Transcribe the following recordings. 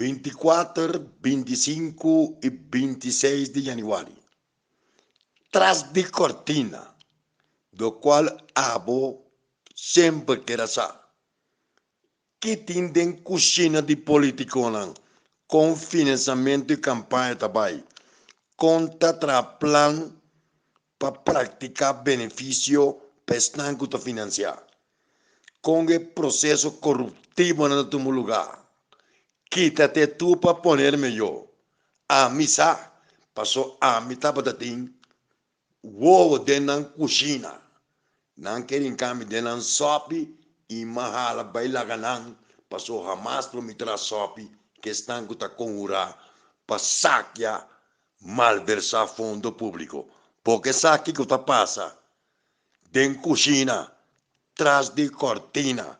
24, 25 i 26 di yanüari. Tras di kortina, lokual abo semper ker a sa. Ki tin den kushina di politikonan? Kon finansamentu i kampaña ta bai? Kon ta traha plan pa praktiká benefisio pa esnan ku ta finansiá? Kon e proseso koruptivonan ta tuma lugá? Kítate tu pa ponerme yo. Ami sa, paso ami tabata tin wowo den nan kushina. Nan ke rinka mi den nan sòpi i mi a hala bai laga nan, paso hamas lo mi traha sòpi ku esnan ku ta konhurá pa sakia malversá fondo públiko. Por esaki ku ta pasa den kushina, tras di kòrtina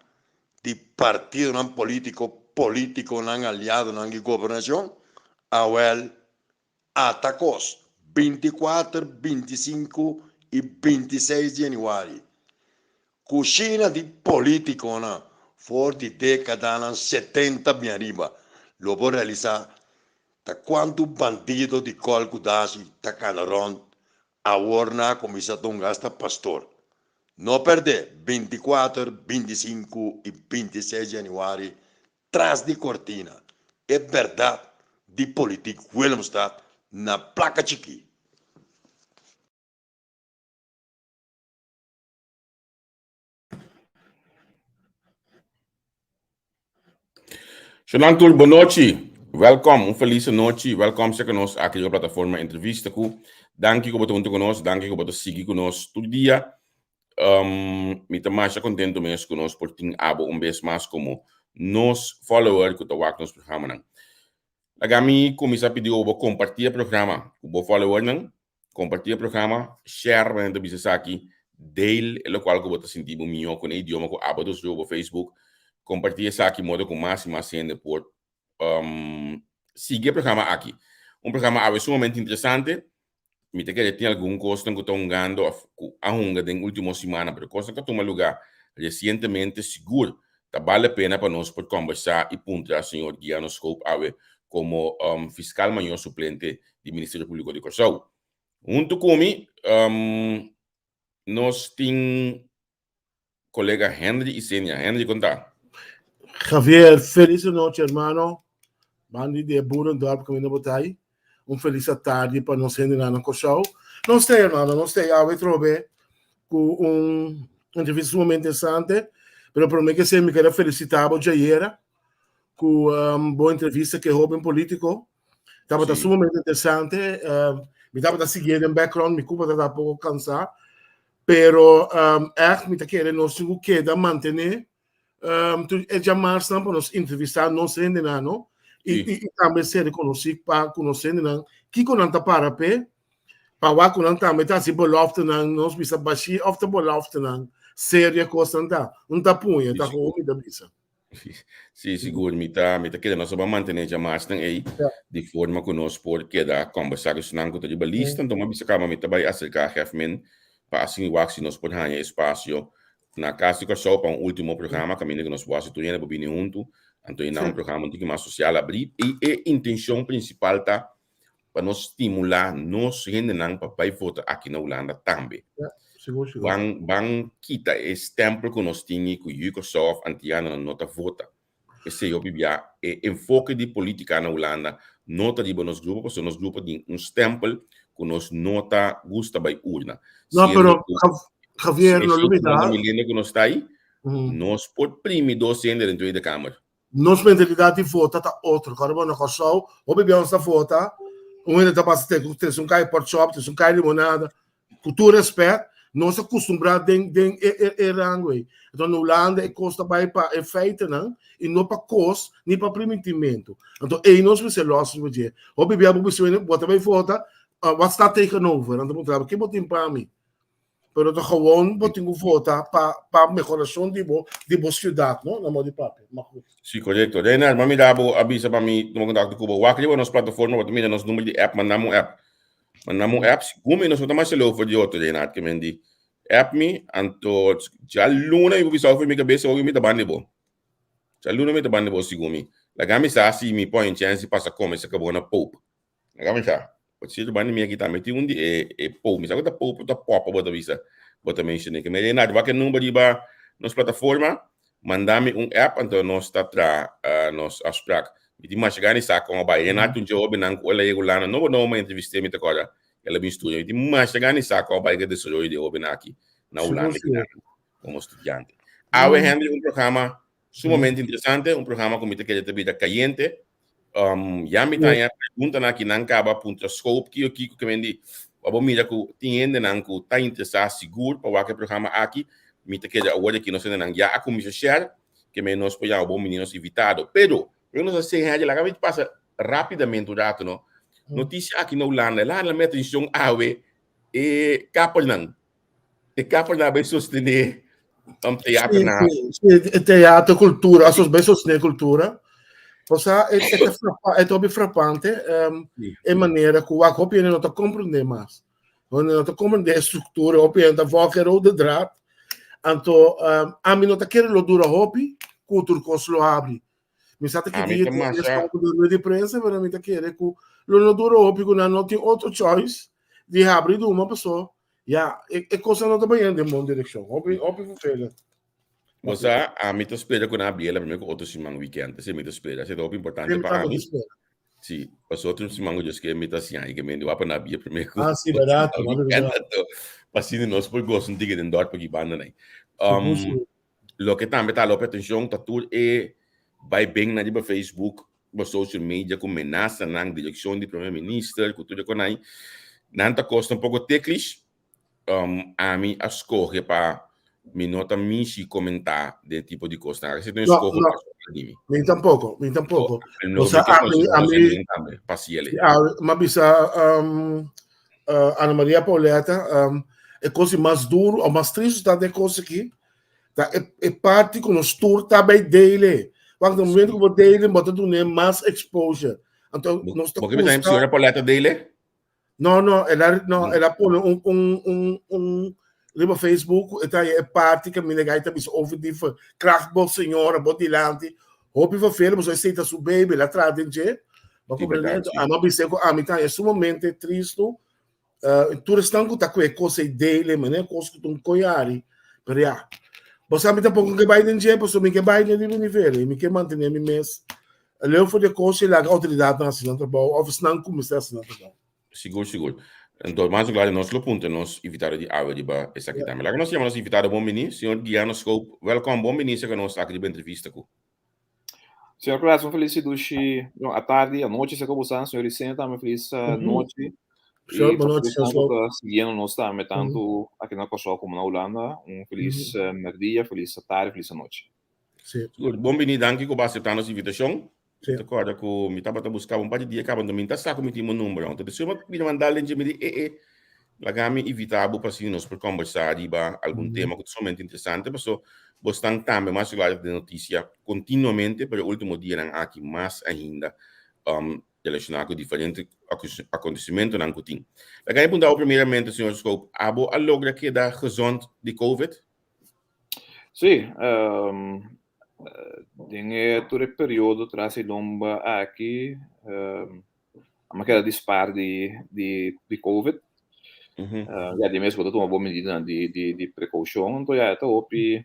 di partidonan polítiko, polítikonan, aliadonan di gobernashon, awèl Ata kos, 24, 25 i 26 di yanüari, kushina di polítikonan for di dékadanan 70 bin ariba lo por realisá ta kuantu bandido di kòl ku dashi ta kana rònt awor nan a kuminsá ta un gasta pastor. No pèrdè 24, 25 i 26 di yanüari Tras di kortina, e bèrdat di politik Willemstad na plaka chikí. Shonan tur bonochi, welkom, un felis anochi, welkom serka nos aki riba plataforma Entrevista ku. Danki ku bo ta huntu ku nos, danki ku bo ta sigui ku nos tur dia. Um, mi ta masha contento mes ku nos por tin abo un bes mas como nos follower ku ta wak nos programanan. Laga mi kuminsá pidi bo kompartí e programa ku bo followernan, kompartí e programa, share manera ta bisa esaki, deel e lokual ku bo ta sinti bo mihó ku e idioma ku abo ta usa riba bo Facebook, kompartí esaki modo ku mas i mas hende por um, sigui e programa aki. Un programa awe sumamente interesante. Mi ta kere tin algun kosnan ku ta hungando of ku a hunga den ultimo simana, pero kosnan ku a tuma lugá resientemente sigur ta bale pena pa nos por kombersá i puntra señor Guiano Schoop awe komo um, fiskal mayor suplente di Ministerio Públiko di Kòrsou. Huntu ku mi um, nos tin Colega Henry Isenia. Henry, con ta? Javier, feliz noche, hermano. Bandi de Boerendorp, caminda botay. Un feliz tarde pa nos hende na Kòrsou. Nos ta, hermano, nos ta awe trobe ku un entrevista sumamente interesante. Pero promé ku esei mi quiero felicitá bo djayera ku um, bo entrevista ku e hoben polítiko. Tabata sumamente interesante. Um, mi tabata siguiendo en background, mi kupa tabata poko kansá. Pero um, echt, mi ta kere nos tin ku keda mantené um, tur e djamarsnan pa nos entrevistá nos hendenan, no? I, i, i tambe ser rekonosí pa ku nos hendenan kiko nan ta para p'e, pa wak ku nan tambe ta hasi beloftenan, nos bisa bashí òf ta beloftenan serio kosnan ta. Un ta puña, ta hopi mi ta bisa. Sí, sigur. Mi ta, mi ta kere nos a mantené djamarsnan ei di forma ku nos por keda kombersá ku esnan ku ta riba lista. Anto mi a bisa kaba mi ta bai aserká Hefmin pa asina wak si nos por haña espasio na Kas di Kòrsou pa un último programa kaminda ku nos por hasi tur hende por bini huntu. Anto ei nan un programa un tiki mas sosial abrí. I e intenshon prinsipal ta pa nos stimulá nos hendenan pa bai vota aki na Hulanda tambe. Ja, sigur, sigur. Ban, ban kita e stempel ku nos tin ku yu Kòrsou òf Antianonan no ta vota. Esei hopi bia e enfoke di polítika na Hulanda no ta riba nos grupo, pasobra nos grupo tin un stempel ku nos no ta gusta bai urna. No, Siendo pero ku Javier, e no 150 olbida. mil hende ku nos ta ei, nos por primi dos hende den Tweede Kamer. Nos mentalidat di vota ta otro. Kòrda bo na Kòrsou, hopi bia nos ta vota, un hende ta pasa te ku trese un kai pòrchòp, trese un kai limonada. Ku tur rèspèt, nos a kustumbrá den den e e e rango ei. Enton na Hulanda e kos ta bai pa e feitenan i no pa kos ni pa primintimentu. Anto ei nos mester lòs riba dje. Hopi bia bo bisa bo ta bai vota, wat staat tegenover? Nan ta puntra bo, ke bo tin pa mi? Pero ta gewoon bo tin ku vota pa pa mehorashon di bo di bo siudat, no? Na modo di papia. Ma goed. Sí, korekto. Reinhard, m'a mira bo a bisa pa mi tuma kontakto ku bo. Wak riba nos plataforma, bo ta mira nos number di app, manda mi un app. Manda mi un app, sigun mi nos no ta masha leu for di otro, Reinhard, ke men di app mi, anto djaluna mi por bisa for mi kabesa, oki mi ta banda di bo. Djaluna mi ta banda di bo, sigun mi. Laga mi sa si mi por haña chèns di pasa kome esaki bo na Pope. Laga mi sa. Por sierto banda mi aki tambe tin un di e e Pope. Mi sa ku ta Pope o ta Popa bo ta bisa, bo ta menshoné. Ke mi Renard wak e number riba nos plataforma, manda mi un app anto nos ta traha nos afsprak. Mi tin masha gana di sa kon a bai. Renard ta un dje hobennan ku el a yega Hulanda nobo nobo mi a entrevist'é mi ta kòrda el a bin studia. Mi tin masha gana di sa kon a bai ku e desaroyo di e hobennan aki na Hulanda komo studiante. Awe Henry un programa Sumamente interesante, un programa ku mi ta kere ta bira kayente. Um, ya mi ta haña preguntanan ki nan kaba puntra Schoop kiko kiko ke men di pa bo mira ku tin hendenan ku ta interesá sigur pa wak e programa aki. Mi ta kere awor aki nos hendenan ya a kuminsá share ke men nos por yama bo mini nos invitado. Pero, pero nos a sey hende laga mi pasa rápidamente un rato no. Notisia aki na Hulanda, el a hala mi atenshon awe e kapelnan. E kapelnan a bai sostené un teater na. Sí, sí, e teater, cultura, asos bai sostené cultura. Osea, e, e ta frapa, e ta hopi frapante, um, e manera ku wak hopi hende no ta komprendé mas. Hende no ta komprendé e struktura, hopi hende ta volg e rode draad. Anto, um, ami no ta kere lo dura hopi ku tur kos lo habri. Mi sa ta ki Ami dia ta tin masha. esnan ku duna di prensa, pero mi ta kere ku lo no dura hopi ku nan no tin otro choice di habri duma paso ya e, e kosnan no ta bayendo den bon direkshon. Hopi, hopi vervelend. Bo sa, ami ta spera ku nan a biela promé ku otro siman weekend. Esei mi ta spera. Esei ta hopi importante Mi pa tambe ami. ta spera. Sí, paso otro siman ku Dios ke mi ta siña i ke mendi wak pa nan a bia promé ku Ah, sí, otro bèrdat, siman hopi weekend. bèrdat. Anto, pa asina nos por gosa un tiki den dòrp aki banda nan. Sigur, sigur. Loke tambe ta hala hopi atenshon ta tur e bai bennan riba Facebook, riba social media ku menasanan direkshon di prome minister ku tur e konai. Nan ta kosta un poko teklish. Ami a skohe pa mi no ta mishi komentá den tipo di kosnan. Aki si ta un No, eskoho no. personal di mi. Mi tampoko, mi tampoko. No, Osea, mi ke ami, konsehá ami, hende tambe pa siele. mi a bisa Ana Maria Pauletta, e kos di mas duru o mas tristu ta den e kos aki, ta e, e parti ku nos tur ta bai dele. Want na momento ku bo dele, bo ta dun'é mas exposure. Anto nos ta Bo ke bisa kusta. señora Pauletta dele? No, no, el a, no, el a pone un, un, un, un riba Facebook, e ta e parti ku mi gai ta bisa over di verkracht bo señora, bo dilanti. Hopi vervelend, bo esei ta su baby, el a traha den dje. Bo Sí, comprende? verdad, sí. Ama bisa ku ami ta sumamente tristu. Tur esnan ku ta ku e kos ei dele, manera kos ku ta un koyari. Pero ya, bo sa mi tampoko ke bai den dje, pasobra mi ke bai den riba nivel ei, mi ke mantené mi mes leu for di e kos ei laga outoridatnan hasi nan trabou òf esnan ku mester hasi nan trabou. Sigur, sigur. Enton, mas klaro nos lo puntra nos invitado di awe riba esaki tambe. Laga nos yama nos invitado bon bini, señor Guiano Schoop. Wèlkòm, bon bini serka nos aki riba entrevista ku. Señor Klaas, un felis dushi no, atardi, anochi, se como san, señor Licenia tambe felis nochi. Señor, Y boa noite, pa señor Schoop. ta siguiendo nos tambe, tanto aki na Kòrsou como na Hulanda. Un felis merdia, felis atardi, felis anochi. Sí. Sigur, bon bini, danki ku bo a aseptá nos invitashon. Sí. Mi ta kòrda ku mi tabata buska bo un par di dia kaba, anto mi ta sa ku mi tin bo number. Anto despues mi a bira manda lentje, mi di, e e, Laga mi invitá bo pa asina nos por kòmbersá riba algun tema ku ta sumamente interesante, paso bo stan tambe mas regular den notisia kontinuamente, pero e último dianan aki mas ainda relashoná ku diferente akontesimentonan ku tin. Laga mi punta bo primeramente, señor Schoop, abo a logra keda gezond di covid? Sí, den e tur e periodo tras e lomba aki, a keda di spaar di di di covid. Ya di mes bo ta tuma bo medidanan di di di prekoushon, anto ya e ta hopi,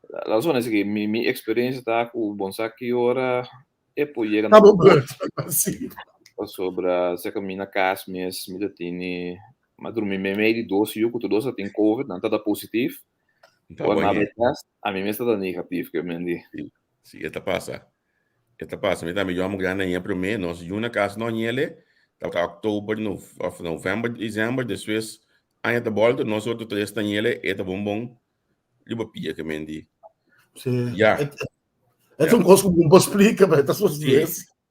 laat ons pone esaki, mi mi eksperensia ta ku bon sa ki ora e por yega na Ta bo bo beurt, si. Pasobra si a mi na kas mes mi ta tini, mi a drumi meimei di dos yu ku tur dos a tin covid, nan ta positif, ora nan a bai test, ami mes ta ta negatif, ke men di. Si, si, e ta pasa. E ta pasa. Mi tambe yòmber grandi aña promé, nos yu na kas no ñele, tabata òktober, òf novèmber, desèmber, despues aña ta bòlta, nos otro tres ta ñele, e ta bon bon riba pia ke men di. Sí. Ya. E ta un kos ku bo no por splika, pero e ta sosodé.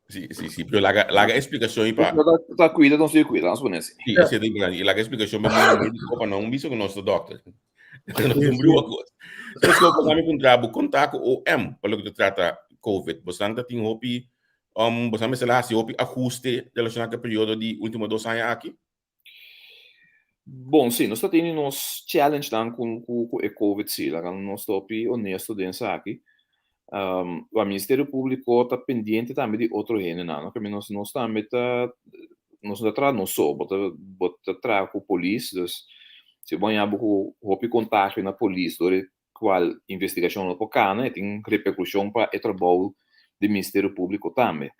Sí, sí, sí, pero laga, laga explicación y pa... No ta, ta cuida, no se cuida, vamos poner así. Sí, ese es importante. Y laga explicación pa mi médico pa no un bisa ku nos ta dokter. No un brua kos. Entonces, ko pa mi puntra bo konta ku OM pa loke ta trata COVID. Bosan ta tin hopi, bosan mester a hasi hopi ajuste relaciona ku e periodo di ultimo 2 aña aki? Bon, sí, nos ta tene nos challenge-nan ku, ku, ku e COVID, sí. Laga nos ta hopi honesto den esaki. Um, Ministerio Públiko ta pendiente tambe di otro hendenan, no? Ke nos nos tambe ta nos no ta traha nos so, bo ta bo ta traha ku polis, dus si bo haña bo ku hopi kontagio na polis dor e kual investigashon no por kana, e tin reperkushon pa e trabou di Ministerio Públiko tambe.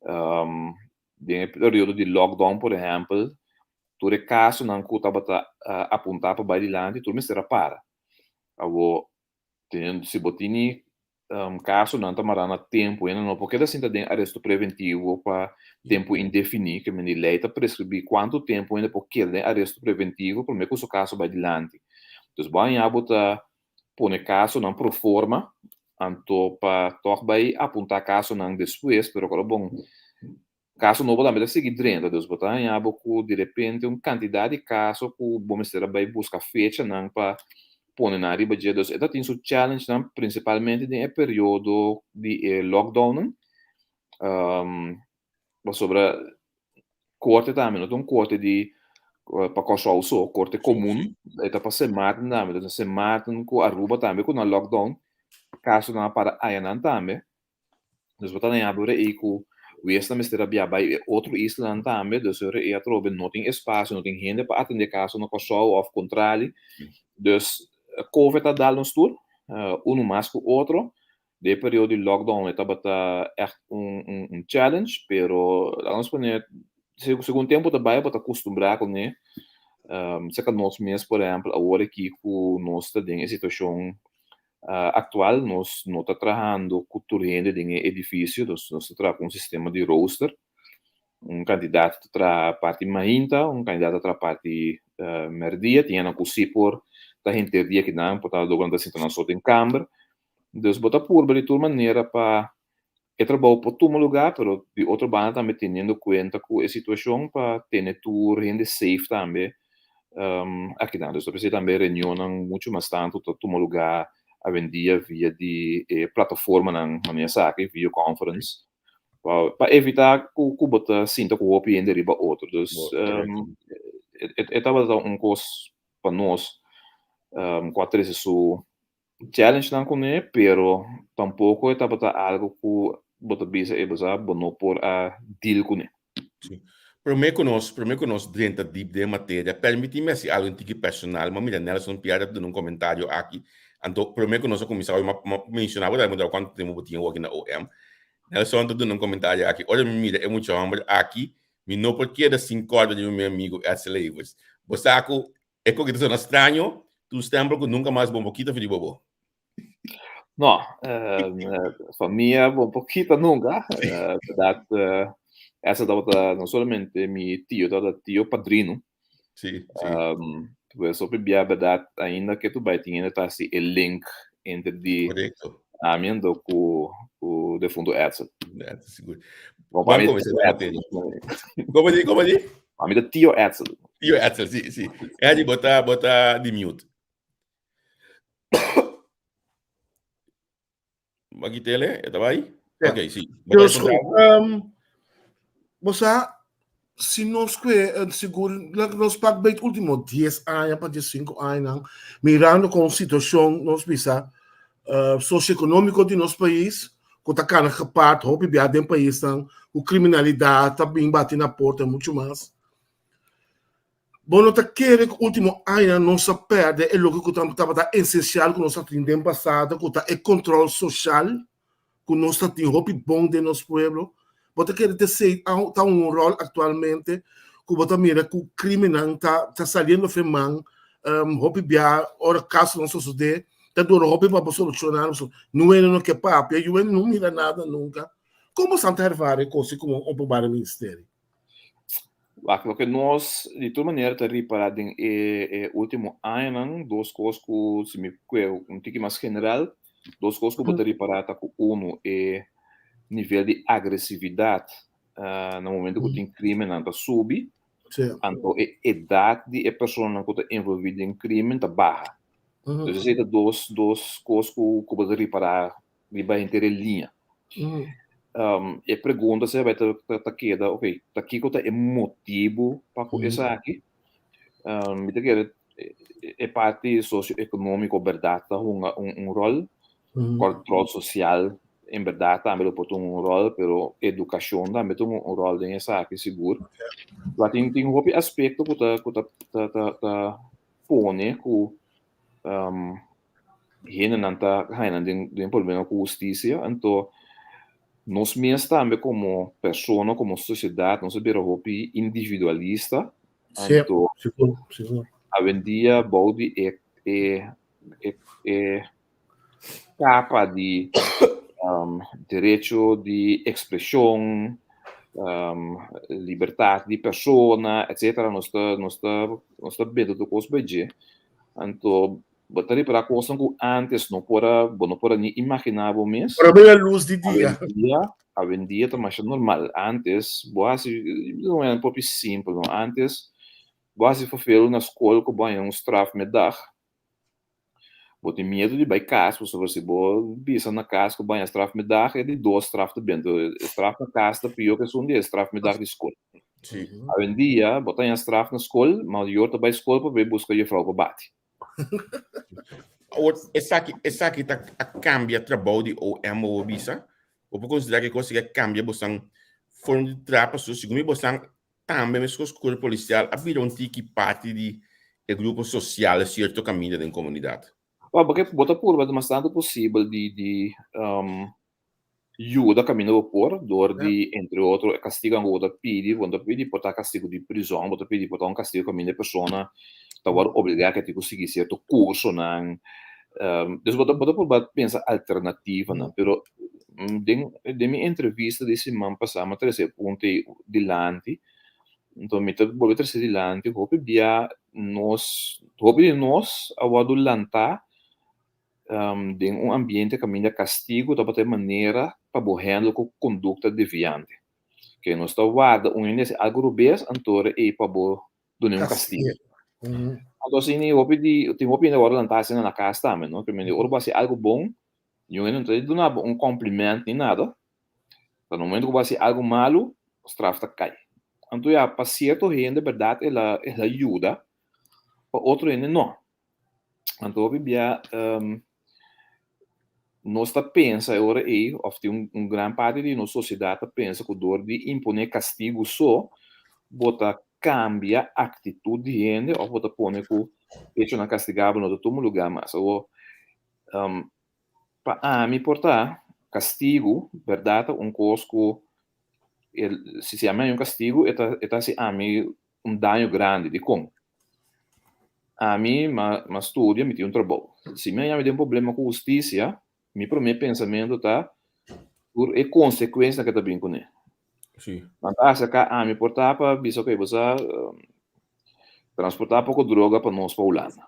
Um, den e periodo di lockdown, por ehèmpel, tur e kasonan ku tabata apuntá pa bai dilanti, tur mester a para. Awor, Teniendo si bo tini kasonan ta mará na tempu, hende no por keda sinta den aresto preventivo pa tempu indefiní, ke men di lei ta preskribí kuantu tempu hende por keda den aresto preventivo promé ku su kaso bai dilanti. Dus bo haña bo ta pone kasonan pro forma, anto pa tòg bai apuntá kasonan despues, pero kòrda bon Kaso nobo tambe ta sigui drenta, dus bo ta haña bo ku di repente un kantidat di kaso ku bo mester a bai buska fechanan pa pone nan riba dje. Dus e ta tin su challengenan prinsipalmente den e periodo di e lockdownnan, pasobra korte tambe no ta un korte di pa Kòrsou so, korte komun, e ta pa Sint Maarten tambe. Dus na Sint Maarten ku Aruba tambe ku nan lockdown, kasonan a para ayanan tambe. Dus bo ta na yabra ora ei ku wes nan mester a bia bai e otro islanan tambe, dus ora ei atrobe no tin espasio, no tin hende pa atendé kaso na Kòrsou òf kontrali. Dus Covid a dal nos tur, unu mas ku otro. Den e periodo di lockdown e tabata ègt un un challenge, pero laga nos pone segun tempu ta bai bo ta kustumbrá kuné. Serka nos mes por ehèmpel awor aki ku nos ta den e situashon Actual nos no ta trahando cu tur hende den e edificio, dus nos ta traha cu un sistema di rooster. Un candidato ta traha parti mainta, un candidato ta traha parti merdia, tin hende cu si por ta henter dia kinan, por ta logo nan ta sinta nan so den camber. Dus bo ta purba di tur manera pa e trabou por tuma lugar, pero di otro banda tambe teniendo cuenta cu e situacion pa tene tur hende safe tambe akinan. Dus ta p'esei tambe reunionnan mucho mas tanto ta tuma lugar awendia via di e plataformanan manera esaki, video conference, pa evita cu bo ta sinta cu hopi hende riba otro. Dus e tabata un cos pa nos cu a trece su challengenan kuné, pero tampoko e tabata algo ku bo ta bisa e bo sa bo no por a deal kuné. Sí. Promé ku nos, promé ku nos drenta diep den e materia, permití mi hasi algo un tiki personal. Mi a mira Nelson Piar ta duna un komentario aki. Anto, promé ku nos a kuminsá hoy, mi a menshoná bo tambe kuantu tempu bo tin aki na OM. Nelson ta duna un komentario aki, Ora mi mira e mucha hòmber aki, mi no por keda sin kòrda di mi amigu Edsel Evers. Bo sa ku E koki ta sona straño, ta un stempel ku nunka mas bon por kita for di bobo. No, famia bon por kita nunka. Bèrdat, esa tabata no solamente mi tio, tabata tio padrino. Sí, sí. Pues hopi bia bèrdat ainda ke tu bai tin hende ta hasi e link entre di Korekto. ami anto ku ku defunto Edsel. Edsel, sigur. Bon, pa Ban mi kuminsá tio ku Edsel. materia. Komo di, komo di? Pa mi ta tio Edsel. Tio Edsel, sí, sí. Eddie, bo ta, bo ta di mute. Baki tele, e ta bai? Ja. Ok, sí. Bo ta Dus encontra goed, um, bo sa, si nos kwe, eh, sigur, la- nos pak bij het último 10 aña pa 15 aña, mirando con situación, nos bisa, uh, socioeconómico di nos país, ku ta kana gepaard hopi bia den paisnan ku kriminalidat ta bin bati na porta i muchu mas. Bo no ta kere ku ultimo añanan nos a pèrdè e loke ku tabata esensial ku nos a tin den pasado ku ta e kontrol soshal ku nos ta tin hopi bon den nos pueblo? Bo ta kere t'esei ta un ròl aktualmente ku bo ta mira ku krimennan ta saliendo fe man hopi bia ora kasonan sosodé Ta dura hopi pa bo soluciona pasobra nu hende no ke papia, yu hende no mira nada nunca. Con bo san ta ervara e cos como openbare ministerio? Wak, loke nos di tur manera ta ripara den e e ultimo añanan, dos cos cu si mi kue un tiki mas general, dos cos cu bo ta ripara ta cu uno e nivel di agresividad na momento cu tin crimennan ta subi, anto e edad di e personanan cu ta envolvi den crimen ta baha. Dus esei ta dos dos kos ku ku bo ta ripará riba henter e liña. E pregunta se bai ta ta keda, ok, ta kiko ta e motibu pa ku esaki? Mi ta kere e parti sosioekonómiko bèrdat ta hunga un un ròl. Control social en berdad tambe lo por tuma un rol, pero educacion tambe tuma un rol den esaki sigur. Pero tin tin hopi aspecto cu ta cu ta ta ta ta pone cu um, hendenan ta haña den den problema cu husticia. Anto nos mes tambe como persona, como sociedad, nos a bira hopi individualista. Anto Sigur, sigur. awendia bou di e e e e kapa di um, derecho di ekspreshon, um, libertat di persona, etc. Nos ta, nos ta, nos ta benta tur kos bij dje. Anto, bo ta ripará kosnan ku antes no por a, bo no por a ni imaginá bo mes. Por a bira lus di dia. Awendia, awendia ta masha normal. Antes, bo hasi, un ehempel simpel, no? Antes, bo hasi verveel na skol ku bo haña un strafmiddag. Bo tin miedu di bai kas pasobra si bo bisa na kas ku bo haña strafmiddag e di dos straf ta bini. E straf na kas ta pió ku esun di e strafmiddag di skol. Awendia bo ta haña straf na skol, mayor ta bai skol pa bai buska jufrou pa bati. Awor, esaki, esaki ta a kambia trabou di OM bo bisa? Bo por konsiderá ku e kos a kambia bosan forma di traha pasobra segun mi bosan Tambe meskos ku Kuerpo Polisial a bira un tiki parti di e grupo sosial sierto kaminda den komunidat. Wèl, porque bo ta purba mas tantu posibel di di yuda kaminda bo por dor di entre otro e kastigonan ku bo ta pidi, bo no ta pidi por ta kastigo di prizòn, bo ta pidi por ta un kastigo kaminda e persona ta wòrdu obligá ke tin ku sigui sierto kursonan. Dus bo ta bo ta purba pensa alternativanan, pero Den den mi entrevista di siman pasá mi a trese e punto ei dilanti, enton mi ta bolbe trese dilanti hopi bia nos hopi di nos a wòrdu lantá den un ambiente kaminda kastigu tabata e manera pa bo hèndel ku kondukta deviante. Ke nos ta warda un hende hasi algu robes anto ei pa bo duna un kastigu. Anto asina hopi di tin hopi hende a wòrdu lantá asina na kas tambe no, ora bo hasi algu bon Niun hende no ta duna bo un compliment ni nada. Ta na momento ku bo hasi algu malu, straf ta kai. Anto ya, pa sierto hende bèrdat el a el a yuda, pa otro hende no. Anto hopi bia nos ta pensa e ora ei, òf tin un un gran parti di nos sosiedat ta pensa ku dor di imponé kastigu so, bo ta kambia aktitut di hende òf bo ta pone ku echonan kastigabel no ta tuma lugá mas. Awor, Um, pa ami por ta, kastigu, bèrdat ta un kos ku el, si si ami haña un kastigu, e ta, e ta hasi ami un daño grandi. Dikon? Ami ma, ma studia, mi tin un trabou. Si mi haña mi den problema ku hustisia, mi promé pensamentu ta tur e konsekuensianan ke ta bin kuné. Sí. Nan ta aserká ami por ta pa bisa, ok, bo sa transportá poko droga pa nos pa Hulanda.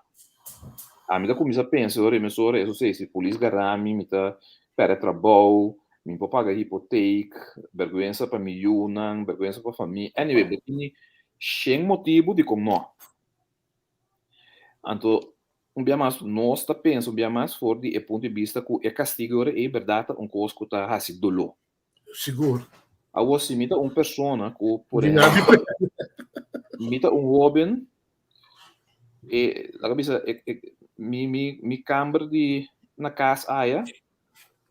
Ami ta kuminsá pensa ora mesora eso si, si polis gara mi, mi ta pèrdè trabou, mi por paga hipotek, bèrgwensa pa mi yunan, bèrgwensa pa famia. Anyway, bo tini shen motibu dikon no. Anto, un bia mas, nos ta pensa un bia mas for di e punto di bista ku e kastigu ora ei bèrdat ta un kos ku ta hasi doló. Sigur. Awor, si mi ta un persona ku, por Di nada ehèmpel, mi ta un hóben, e, laga bisa, e, e, mi, mi, mi kamber di na kas aya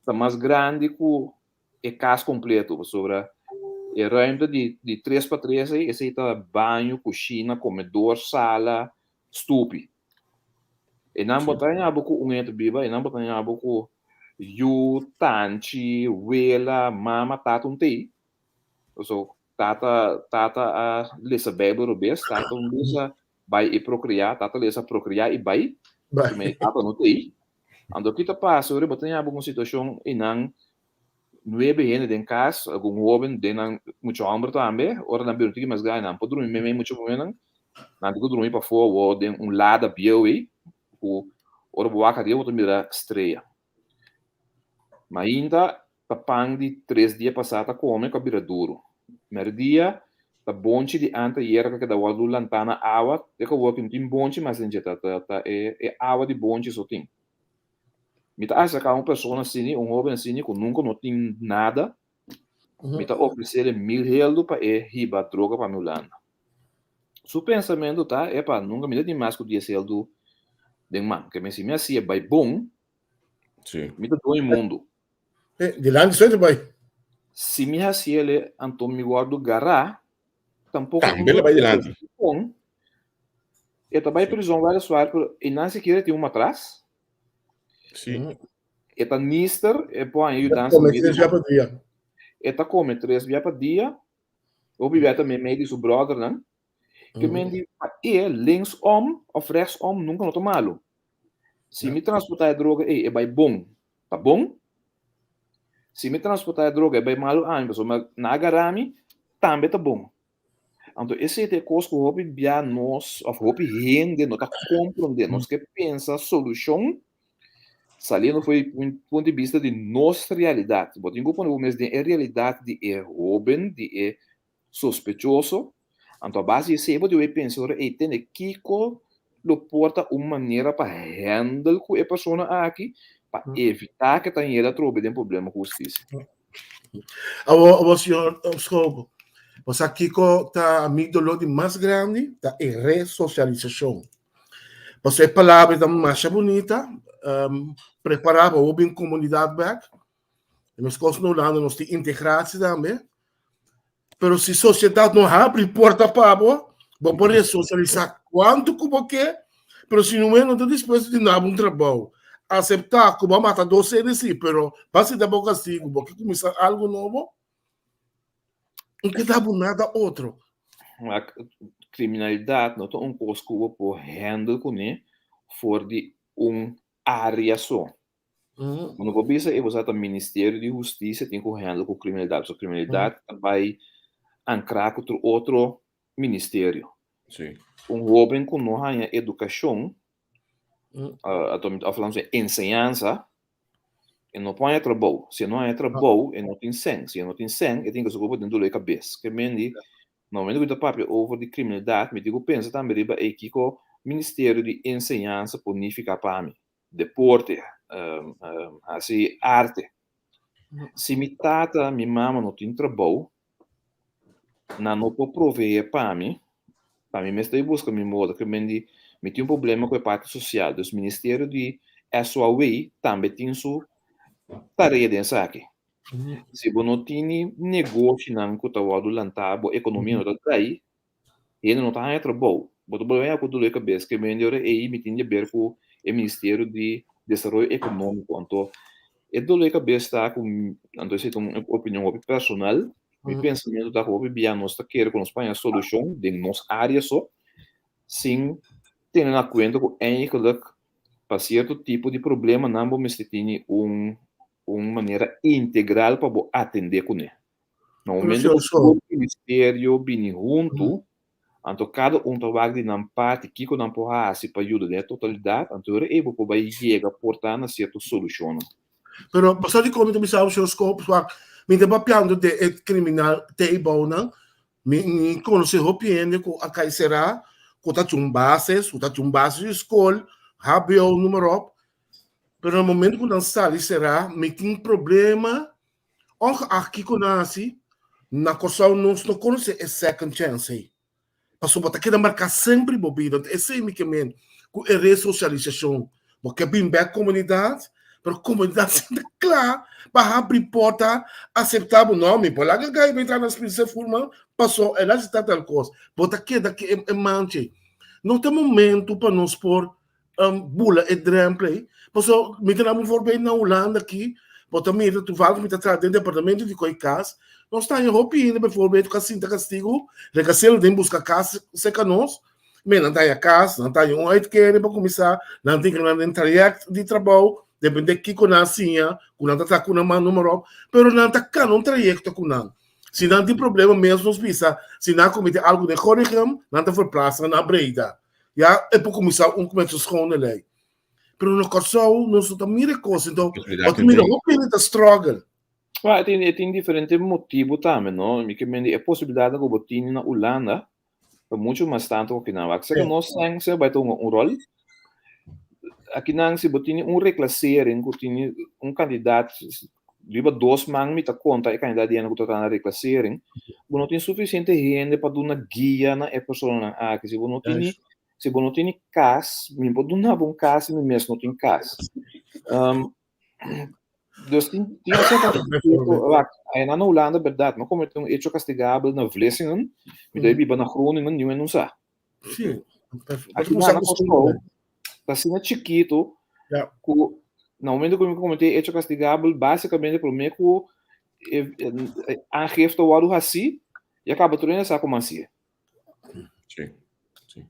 ta mas grandi ku e kas kompleto, pasobra e ruimte di, di tres pa tres ei, esei ta baño, kushina, komedor, sala, stupi. E nan bo ta haña bo ku un hende biba, e nan bo ta haña bo ku yu, tanchi, wela, mama, tata un tei. So, tata, tata a lesa Bijbel robes, tata un lesa bai i prokriá, tata lesa prokriá i bai, Bai. me tata no tei. Anto ki ta pasa ora bo ta haña bo ku un situashon i nan nuebe hende den kas, algun hoben, den nan mucha hòmber tambe, ora nan bira un tiki mas grandi nan por drumi meimei mucha muhénan, nan tin ku drumi pafó awor den un lada bieu ei, ku ora bo wak ariba bo ta mira strea. Mainta ta pan di tres dia pasá ta kome ku a bira duru. Mèrdia ta bonchi di anteayera ku a keda wòrdu lantá na awa, te ku awor ku no tin bonchi mas den dje, ta ta e awa di bonchi so tin. Mi ta aserká un persona asini, un hóben asini ku nunka no tin nada, mi ta ofresé mil heldu pa e hiba droga pa mi Hulanda. Su pensamentu ta, epa, nunka mi ta tin mas ku dies heldu den man. Ke men si mi hasié bai bon, Sí. Mi ta doño mundu. Eh, dilanti soy te bai. Si mi hasiele, anto mi wòrdu gará, tampoko Tambe lo bai dilanti. Kon, e ta bai prizon weliswaar, pero e nan sikiera tin un matras. Sí. E ta nister, e por haña yudansa Come tres bia pa dia. E ta come tres bia pa dia. Hopi bia ta meimei di su brothernan. Ke men di pa e linksom of rechtsom nunka no ta malu. Si mi transporta e droga ei e bai bon, ta bon. Si mi transporta e droga e bai malu ami pasobra nan a gara mi, tambe ta bon. Anto esei ta e kos ku hopi bia nos òf hopi hende no ta komprondé. Nos ke pensa solushon saliendo for di punto di bista di nos realidat. Bo tin ku pone bo mes den e realidat di e hóben, di e sospechoso. Anto a base di esei bo debe pensa ora ei tende kiko lo por ta un manera pa handle ku e persona aki pa evitá ke ta yega atrobe den problema ku hustisia. Awor, awor señor Schoop, bo sa kiko ta mi dolor di mas grandi? Ta e resosialisashon. Pasobra e palabra ta masha bunita, prepará pa bo bin komunidat bèk. E meskos na Hulanda nos tin integratie tambe. Pero si sosiedat no habri porta pa bo, bo por resosialisá kuantu ku bo ke, pero si no no ta dispuesto di duna bo un trabou, aseptá ku bo a mata dos hende sí, pero bo a sinta bo kastigu, bo ke kuminsá algu nobo, no ke da bo nada otro. Wak, kriminalidat no ta un kos ku bo por handle kuné for di un área so. Bo no por bisa e bosa ta Ministerio di Hustisia tin ku handle ku kriminalidat, pasobra kriminalidat ta bai ankrá ku tur otro ministerio. Sí. Un hóben ku no haña edukashon, òf laten nos enseñansa, e no por haña trabou. Si e no haña trabou, e no tin sèn. Si e no tin sèn, e tin ku sukú den doló di kabes. Ke men di, na momento ku mi ta papia over di kriminalidat, mi tin ku pensa tambe riba ei kiko Ministerio di Enseñansa por nifiká pa mi. Deporte, hasi arte. Si mi tata, mi mama no tin trabou, nan no por proveé pa mi, pa mi mes ta buska mi moda, ke men di mi tin un problema ku e parti sosial. Dus ministerio di SOAW tambe tin su tarea den esaki. Si bo no tini negoshinan ku ta wòrdu lantá, bo ekonomia no ta drai, Hende no ta haña trabou. Bo ta bolbe haña ku dolor di kabes ke mende ora ei mi tin di aber ku e Ministerio di Desaroyo Ekonómiko. Anto e dolor di kabes ta ku, anto esei ta un opinion hopi personal, mi pensamentu ta ku hopi bia nos ta kere ku nos por haña solushon den nos área so, sin tene na kuenta ku eigenlijk pa sierto tipo di problemanan bo mester tini un un manera integral pa bo atendé kuné. Na momento ku tur ministerio bini huntu, anto kada un ta wak di nan parti kiko nan por hasi pa yuda den e totalidat, anto ora ei bo por bai yega por ta na sierto solushonnan. Pero pasobra di kon mi ta bisa bo, señor Schoop, wak, mi ta papiando de e kriminal teibounan, mi mi konosé hopi hende ku a kai será, ku ta haci un bases, ku ta haci un base di skol, hbo, noem maar op, pero na momento ku nan sali será, mi tin problema. Ongeacht kiko nan hasi, na Kòrsou nos no konosé e second chance ei. Pasobra bo ta keda marká semper bo bida. Enton esei mi ke men ku e resosialisashon. Bo ke bin bèk komunidat, pero komunidat sin ta kla pa habri porta, aseptá bo. No, mi por laga gai bai traha na Spinse Furman, paso el a hasi tal tal kos. Bo ta keda ku e mancha ei. No ta momento pa nos por bula e drempel ei. Paso mi ta daba un voorbeeld na Hulanda aki, bo ta mira toevallig mi ta traha den departamento di koi kas, nos ta haña hopi hende bijvoorbeeld ku a sinta kastigu, rekaselo den buska kas serka nos, men nan ta haña kas, nan ta haña un uitkering pa kuminsá, nan tin ku nan den trayèkt di trabou, depende kiko nan a siña, ku nan ta traha ku nan man noem maar op, pero nan ta kana un trayekto ku nan. Si nan tin problema mes nos bisa, si nan a komete algu den Gorinchem, nan ta verplaatsa na Breda. Ya e por kuminsá un kumenso schone lei. Pero na Kòrsou nos no ta mira e kos, enton bo ta mira hopi hende ta struggle. Well, e tin, e tin diferente motibu tambe, no? Mi ke mende e posibilidatnan ku bo tin na Hulanda ta muchu mas tantu ku akinan. Wak, seka nos sèn sèn bai ta hunga un ròl. Akinan si bo tini un reklasering ku tini un kantidat riba dos man mi ta konta e kantidat di hende ku ta traha na reklasering, bo no tin sufisiente hende pa duna guia na e personanan aki. Si bo no tini, si bo no tini kas, mi por duna bo un kas si mi mes no tin kas. Dus tin tin asina wak, aynan na Hulanda berdad, mi a comete un hecho castigabel na Vlissingen, mi ta biba na Groningen, niun hende no sa. Sí. Aki na Kòrsou ta asina chikitu ku na momento ku mi kometé hecho kastigabel, básikamente promé ku e aangifte wòrdu hasí, ya kaba tur hende sa komo hasié. Sí, sí.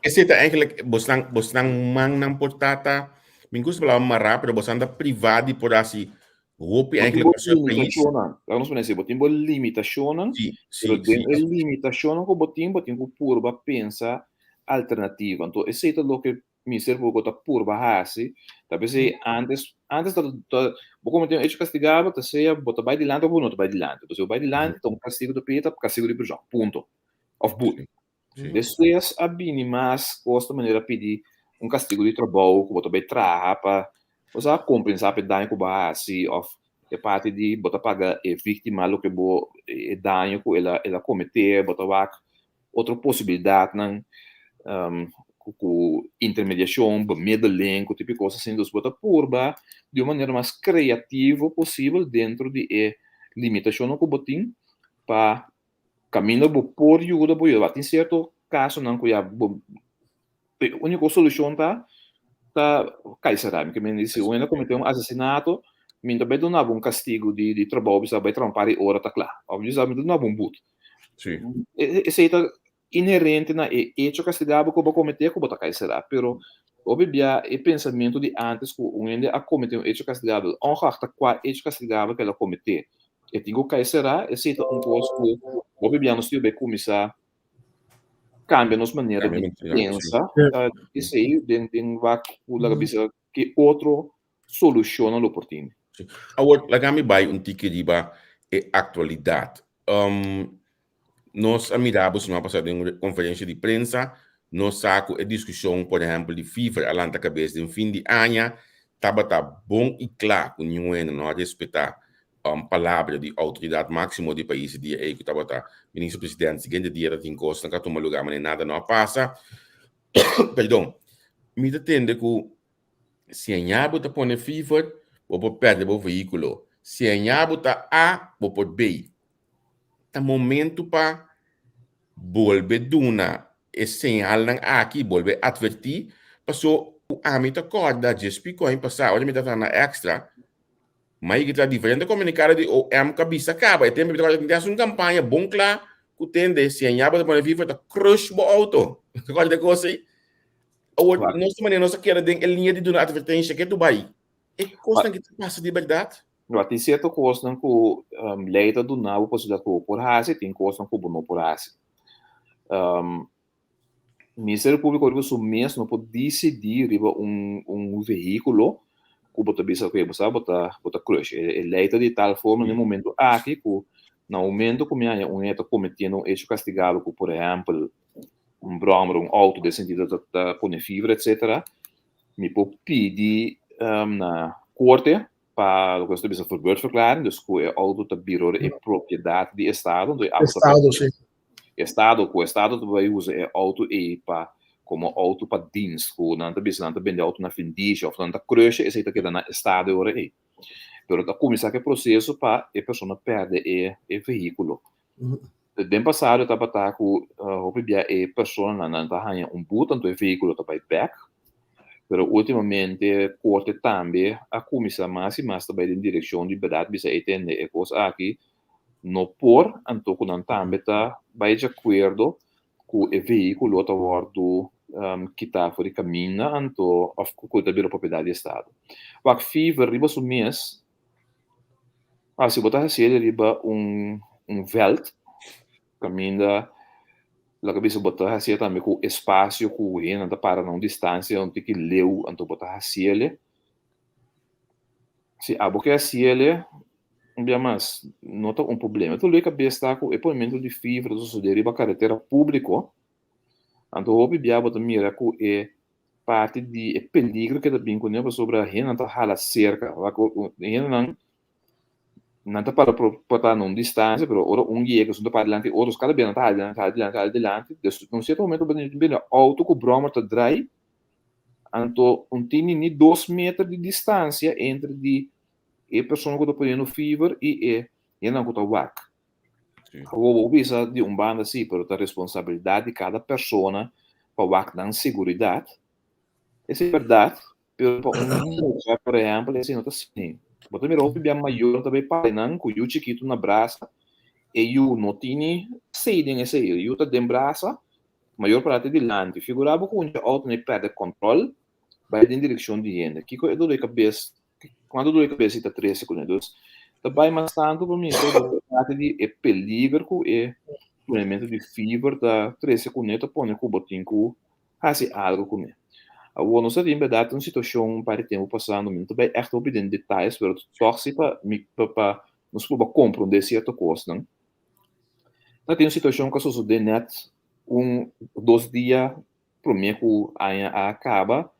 Esei ta eigenlijk bosnan bosnan mannan por tata, mi gusta palabra mará, pero bosnan ta privá di por hasi Hopi Bo tin eigenlijk bo pa su país. limitashonnan. Laga nos pone así, bo tin bo limitashonnan, Sí, sí, pero den sí. e limitashonnan ku bo tin, bo tin ku purba pensa alternativa. Anto esei ta loke Ministerio Públiko ta purba hasi. Ta p'esei antes, antes ta, ta bo kometé un hecho kastigabel, ta sea bo ta bai dilanti òf bo no ta bai dilanti. Entonces si bo bai dilanti ta un kastigu ta pidi ta kastigu di prishon, punto. Òf but. Sí. Despues a bini mas kos ta manera pidi un kastigu di trabou ku bo ta bai traha pa osea kompensá pa e daño ku bo a hasi òf e parti di bo ta paga e víktima loke bo e daño ku el a el a kometé, bo ta wak otro posibilidatnan ku intermediashon, bemiddeling, ku tipo di kos asin. Dus bo ta purba di un manera mas kreativo posibel dentro di e limitashonnan ku bo tin pa Kaminda bo por yuda bo yuda. Tin sierto kasonan ku ya bo e úniko solushon ta ta kai será. Mi ke men di si un hende kometé un asesinato, mi ta bai duna bo un kastigu di di trabou bisa bai traha un par di ora ta kla. Òf bisa mi ta duna bo un but. Sí. Esei ta inherente na e echo kastigabel ku bo a kometé ku bo ta kai será. Pero hopi bia e pensamentu di ántes ku un hende a kometé un echo kastigabel, ongeacht ta kua echo kastigabel ku el a kometé, E tin ku kai será, esei ta un kos ku hopi bia nos tin bai kuminsá kambia nos manera di pensa esei den den wak ku laga bisa ki otro solushonnan lo por tin. Awor laga mi bai un tiki riba e aktualidat. Nos a mira bo siman pasá den un konferensia di prensa, nos sa ku e diskushon por ehèmpel di Fever a lanta kabes den fin di aña, tabata bon i kla ku niun hende no a respetá palabra di outoridat máksimo di pais e dia ei ku tabata minister president. Siguiente dia ta tin kosnan ku a tuma lugá manera nada no a pasa. Perdon. Mi ta tende ku Si aña bo ta pone fever, bo por perde bo vehíkulo. Si aña bo ta A, bo por B. Ta momento pa bolbe duna e señalnan aki, bolbe atvertí, paso ku ami ta kòrda djes piko aña pasá ora mi ta traha na Extra, mi a yega traha diferente komunikado di OM ku a bisa kaba e tempu mi ta kòrda tin hasi un kampaña bon kla ku tende si aña bo ta pone fever ta crush bo outo. Ta kòrda e kos ei? Awor, Claro. nos manera nos a keda den e liña di duna advertencia ke tu bai. E kosnan ki ta pasa di bèrdat. No, tin sierto kosnan ku um, lei ta duna bo posibilidat ku bo por hasi, tin kosnan ku bo no por hasi. Um, Ministerio Públiko riba su mes no por disidí riba un, un vehíkulo ku bo ta bisa, ok, bo sa bo ta, bo ta crush. E, e lei ta di tal forma na e momento aki ku na momento ku mi haña un hende ta kometiendo un hecho kastigabel ku, por ehèmpel, un brommer, un auto den sentido ta ta pone fibra etcetera, mi por pidi na korte pa loke nos ta bisa verbeurdverklaring, dus ku e auto ta bira ora e propiedat di estado, entonces e auto ta Estado, sí. Estado, ku estado ta bai usa e auto ei pa komo auto pa dienst, ku nan ta bisa nan ta bende auto na findisha òf nan ta krusha, esei ta keda na estado e ora ei. Pero ta kuminsá ku e proseso pa e persona pèrdè e e vehíkulo. Den pasado tabata ku hopi bia e personanan nan ta haña un but anto e vehíkulo ta bai bèk, pero últimamente korte tambe a kuminsá mas i mas ta bai den direkshon di bèrdat bisa e tende e kos aki no por anto ku nan tambe ta bai di akuerdo ku e vehíkulo ta wòrdu kitá for di kaminda anto òf ku ta bira propiedat di estado. Wak fever riba su mes. Ah, si bo ta hasié riba un un vèlt kaminda laga bisa bo ta hasié tambe ku espasio ku hendenan ta para na un distansia un tiki leu anto bo ta hasiele. Si abo ke hasiele un bia mas no ta un problema. E dolor di kabes ta ku e ponementu di fibra ta sosodé riba karetera públiko anto hopi bia bo ta mira ku e parti di e peligro ke ta bin kuné pasobra hendenan ta hala serka. Wak hendenan nan ta para por ta na un distansia pero ora un yega esun ta para dilanti otro kada bia nan ta hala dilanti hala dilanti hala dilanti dus na un sierto momento bo ta bira outo ku bròmer ta drai. Anto un tini ni 2 meter di distansia entre di e persona ku ta poniendo fever i e hendenan ku ta wak. Awor bo bisa di un banda si, pero ta responsabilidat di kada persona pa wak nan seguridat. Esei bèrdat, pero pa un mucha por ehèmpel esei no ta asina. Bo ta mira hopi bia mayor ta bai pari nan ku yu chikitu na brasa, e yu no tini sei den esei, e yu ta den brasa, mayor pará te dilanti. Figurá bo ku un dje outo no e pèrdè kòntròl bai den direkshon di hende. Kiko e doló di kabes Cuanto dolor di cabeza ta trece cu ne. Dus ta bay mas tanto pa mi so trata di e peliger cu e ponemento di fever ta trece cu ne ta pone cu bo tin cu haci algo cu ne. Awor nos ta tin berdad un situacion un par di tempo pasando mi no ta bay echt hopi den detayes pero toch si pa mi pa nos proba comprende cierto cosnan. Ta tin un situacion cu a sosode net un dos dia Promé ku aña a kaba,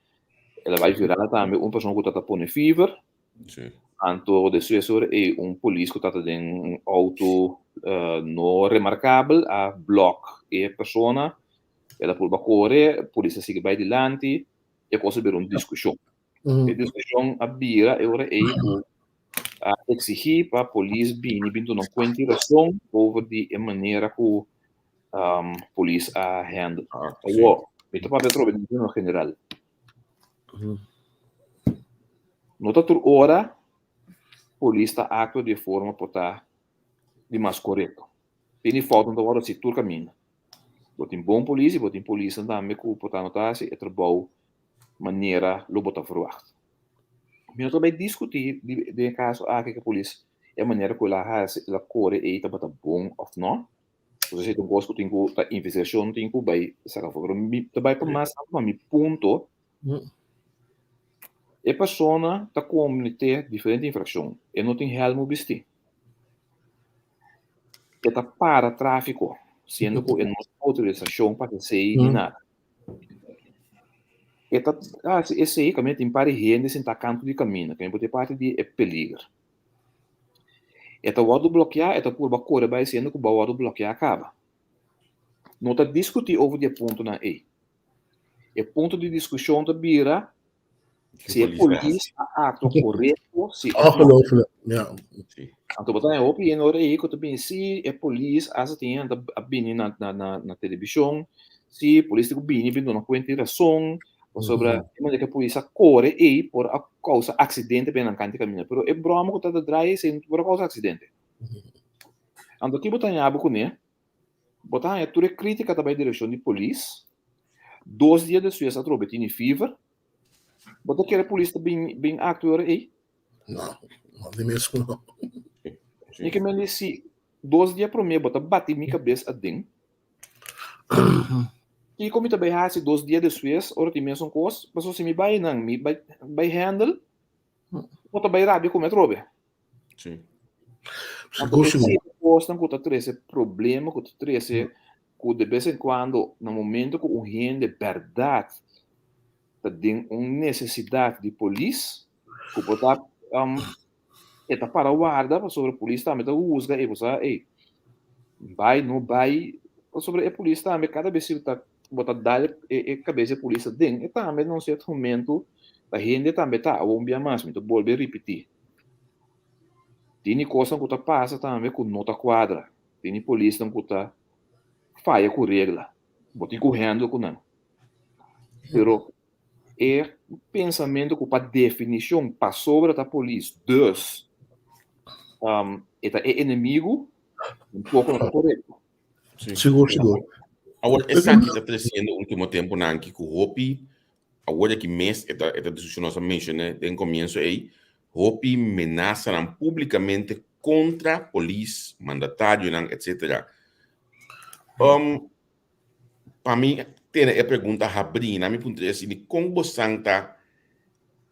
el a bai viral tambe un persona ku tabata pone fever. Anto despues ora ei un polis ku tabata den un outo no remarkabel a blòk e persona. El a purba kore, polis a sigui bai dilanti, e kos a bira un diskushon. E diskushon a bira e ora ei ku a eksigí pa polis bini bin duna un kuenta i rason over di e manera ku polis a handle. Awor, mi ta papia atrobe den término general. No ta tur ora polis ta aktua di e forma por ta di mas korekto. Tene foutnan ta wòrdu hasi tur kaminda. Bo tin bon polis i bo tin polisnan tambe ku por ta no ta hasi e trabou manera lo bo ta verwagt. Mi no ta bai diskutí den e kaso aki ku e polis e manera ku el a hasi el a kore ei tabata bon òf no. Entonces esei ta un kos ku tin ku ta investigashon tin ku bai saka afó. Pero mi ta bai pa mas tantu pa mi punto e persona ta kometé diferente infrakshon. E no tin hèlmu bistí. E ta para tráfiko siendo ku e no tin outorisashon pa esei ni nada. E ta hasi esei kaminda tin par di hende sintá kantu di kaminda, kaminda por ta e parti di e peliger. E ta wòrdu blokeá, e ta purba kore bai siendo ku bo a wòrdu blokeá kaba. No ta diskutí over di e puntonan ei. E punto di diskushon ta bira si e polis a aktua korekto, si òf no. Ongelooflijk, ja. Anto bo ta haña hopi hende ora ei ku ta bini, si e polis hasta tin hende a bini na na na televishon, si polis tin ku bini bin duna kuenta i rason, Pasobra e manera ku e polis a kore ei por a kousa aksidente pa e nan kanti kaminda. Pero e broma ku ta ta draai esei no por a kousa aksidente. Anto ki bo ta haña bo kuné? Bo ta haña tur e krítika ta bai direkshon di polis. Dos dia despues atrobe tini fever. Bo ta kere polis ta bin bin aktua ora ei? No, no di mes ku no. Mi ke mende si dos dia promé bo ta bati mi kabes aden. Kiko mi ta bai hasi dos dia despues ora tin mesun kos? Pasobra si mi bai nan, mi bai bai handle, bo ta bai rabia ku mi atrobe. Sí. Anto e sierto kosnan ku ta trese problema, ku ta trese ku de bes en kuando na momento ku un hende bèrdat ta den un nesesidat di polis, ku por ta E ta para warda pasobra polis tambe ta husga e bo sa ey bai no bai pasobra e polis tambe kada bes si ta bo ta dal e kabes e polis aden e tambe na un sierto momento ta hende tambe ta awor un bia mas mi ta bolbe ripiti tini kosnan ku ta pasa tambe ku no ta kuadra tini polisnan ku ta faya ku regla bo tin ku handle ku nan pero E pensamentu ku pa definishon pasobra ta polis, dus e ta e enemigu, un poko no ta korekto. Sigur, sigur. Awor, esaki ta tresiendo ultimo temponan aki ku hopi, awor aki mes e ta e ta discusion nos a menshoné den komienso ei, hopi menasanan publikamente kontra polis, mandatarionan, etcetera. Pa mi tene e pregunta habrí, na mi punto di esta, kon bosan ta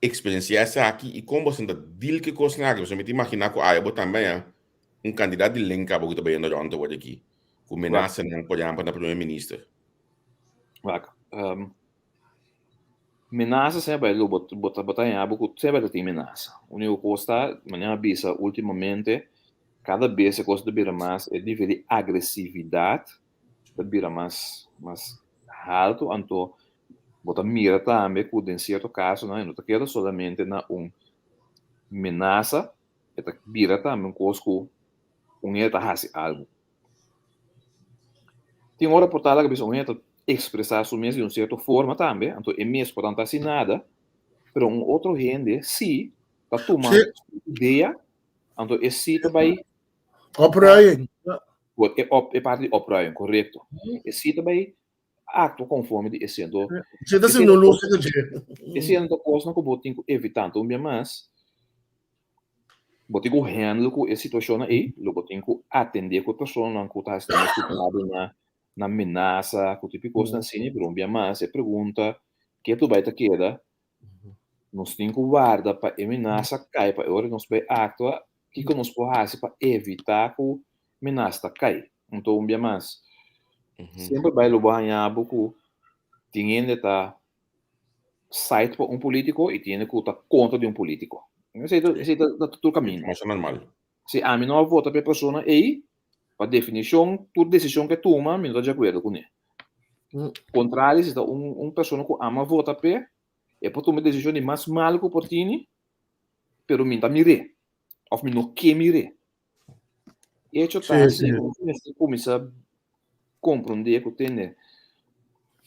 eksperensiá esaki i kon bosan ta deal ku e kosnan aki? Pasobra mi ta imaginá ku aya bo tambe haña un kantidat di lenka bo ku ta bayendo rònt awor aki, ku menasanan, por ehèmpel, na prome minister. Wak, menasa semper lo bo bo ta bo ta haña bo ku semper ta tin menasa. Úniko kos ta, manera mi a bisa últimamente, kada bes e kos ta bira mas e nivel di agresividat ta bira mas mas haltu anto. Bo ta mira tambe ku den sierto kasonan e no ta keda solamente na un menasa, e ta bira tambe un kos ku un hende ta hasi algu. Tin ora por ta laga bisa un hende ta ekspresá su mes di un sierto forma tambe, anto e mes por ta hasi nada, pero un otro hende sí ta tuma su idea, anto e sí ta bai Opruiing. E, op, e parti di opruiing, korekto. E sí ta bai aktua konforme di esei. Anto, Esei ta siendo lus di dje. Esei ta kosnan ku bo tin ku evitá. Anto un bia mas, bo tin ku handle ku e situashonnan ei, lo bo tin ku atendé ku e personanan ku ta hasi nan mes kulpabel na na menasa, ku tipo di kosnan asina. Pero un bia mas, e pregunta ke tur bai ta keda, nos tin ku warda pa e menasa kai pa e ora nos bai aktua, kiko nos por hasi pa evitá ku menasa ta kai? Anto un bia mas, semper bai lo bo haña bo ku tin hende ta side pa un polítiko i tin hende ku ta kontra di un polítiko. Esei ta esei ta tur kaminda. Masha normal. Si ami no a vota pa e persona ei, pa definishon tur desishon ku e tuma mi no ta di akuerdo kuné. Kontrali si ta un un persona ku ami a vota p'e, e por tuma e desishon di mas mal ku por tini, pero mi ta mir'é òf mi no ke mir'é. Echo ta si ku nos mester kuminsá komprondé ku tende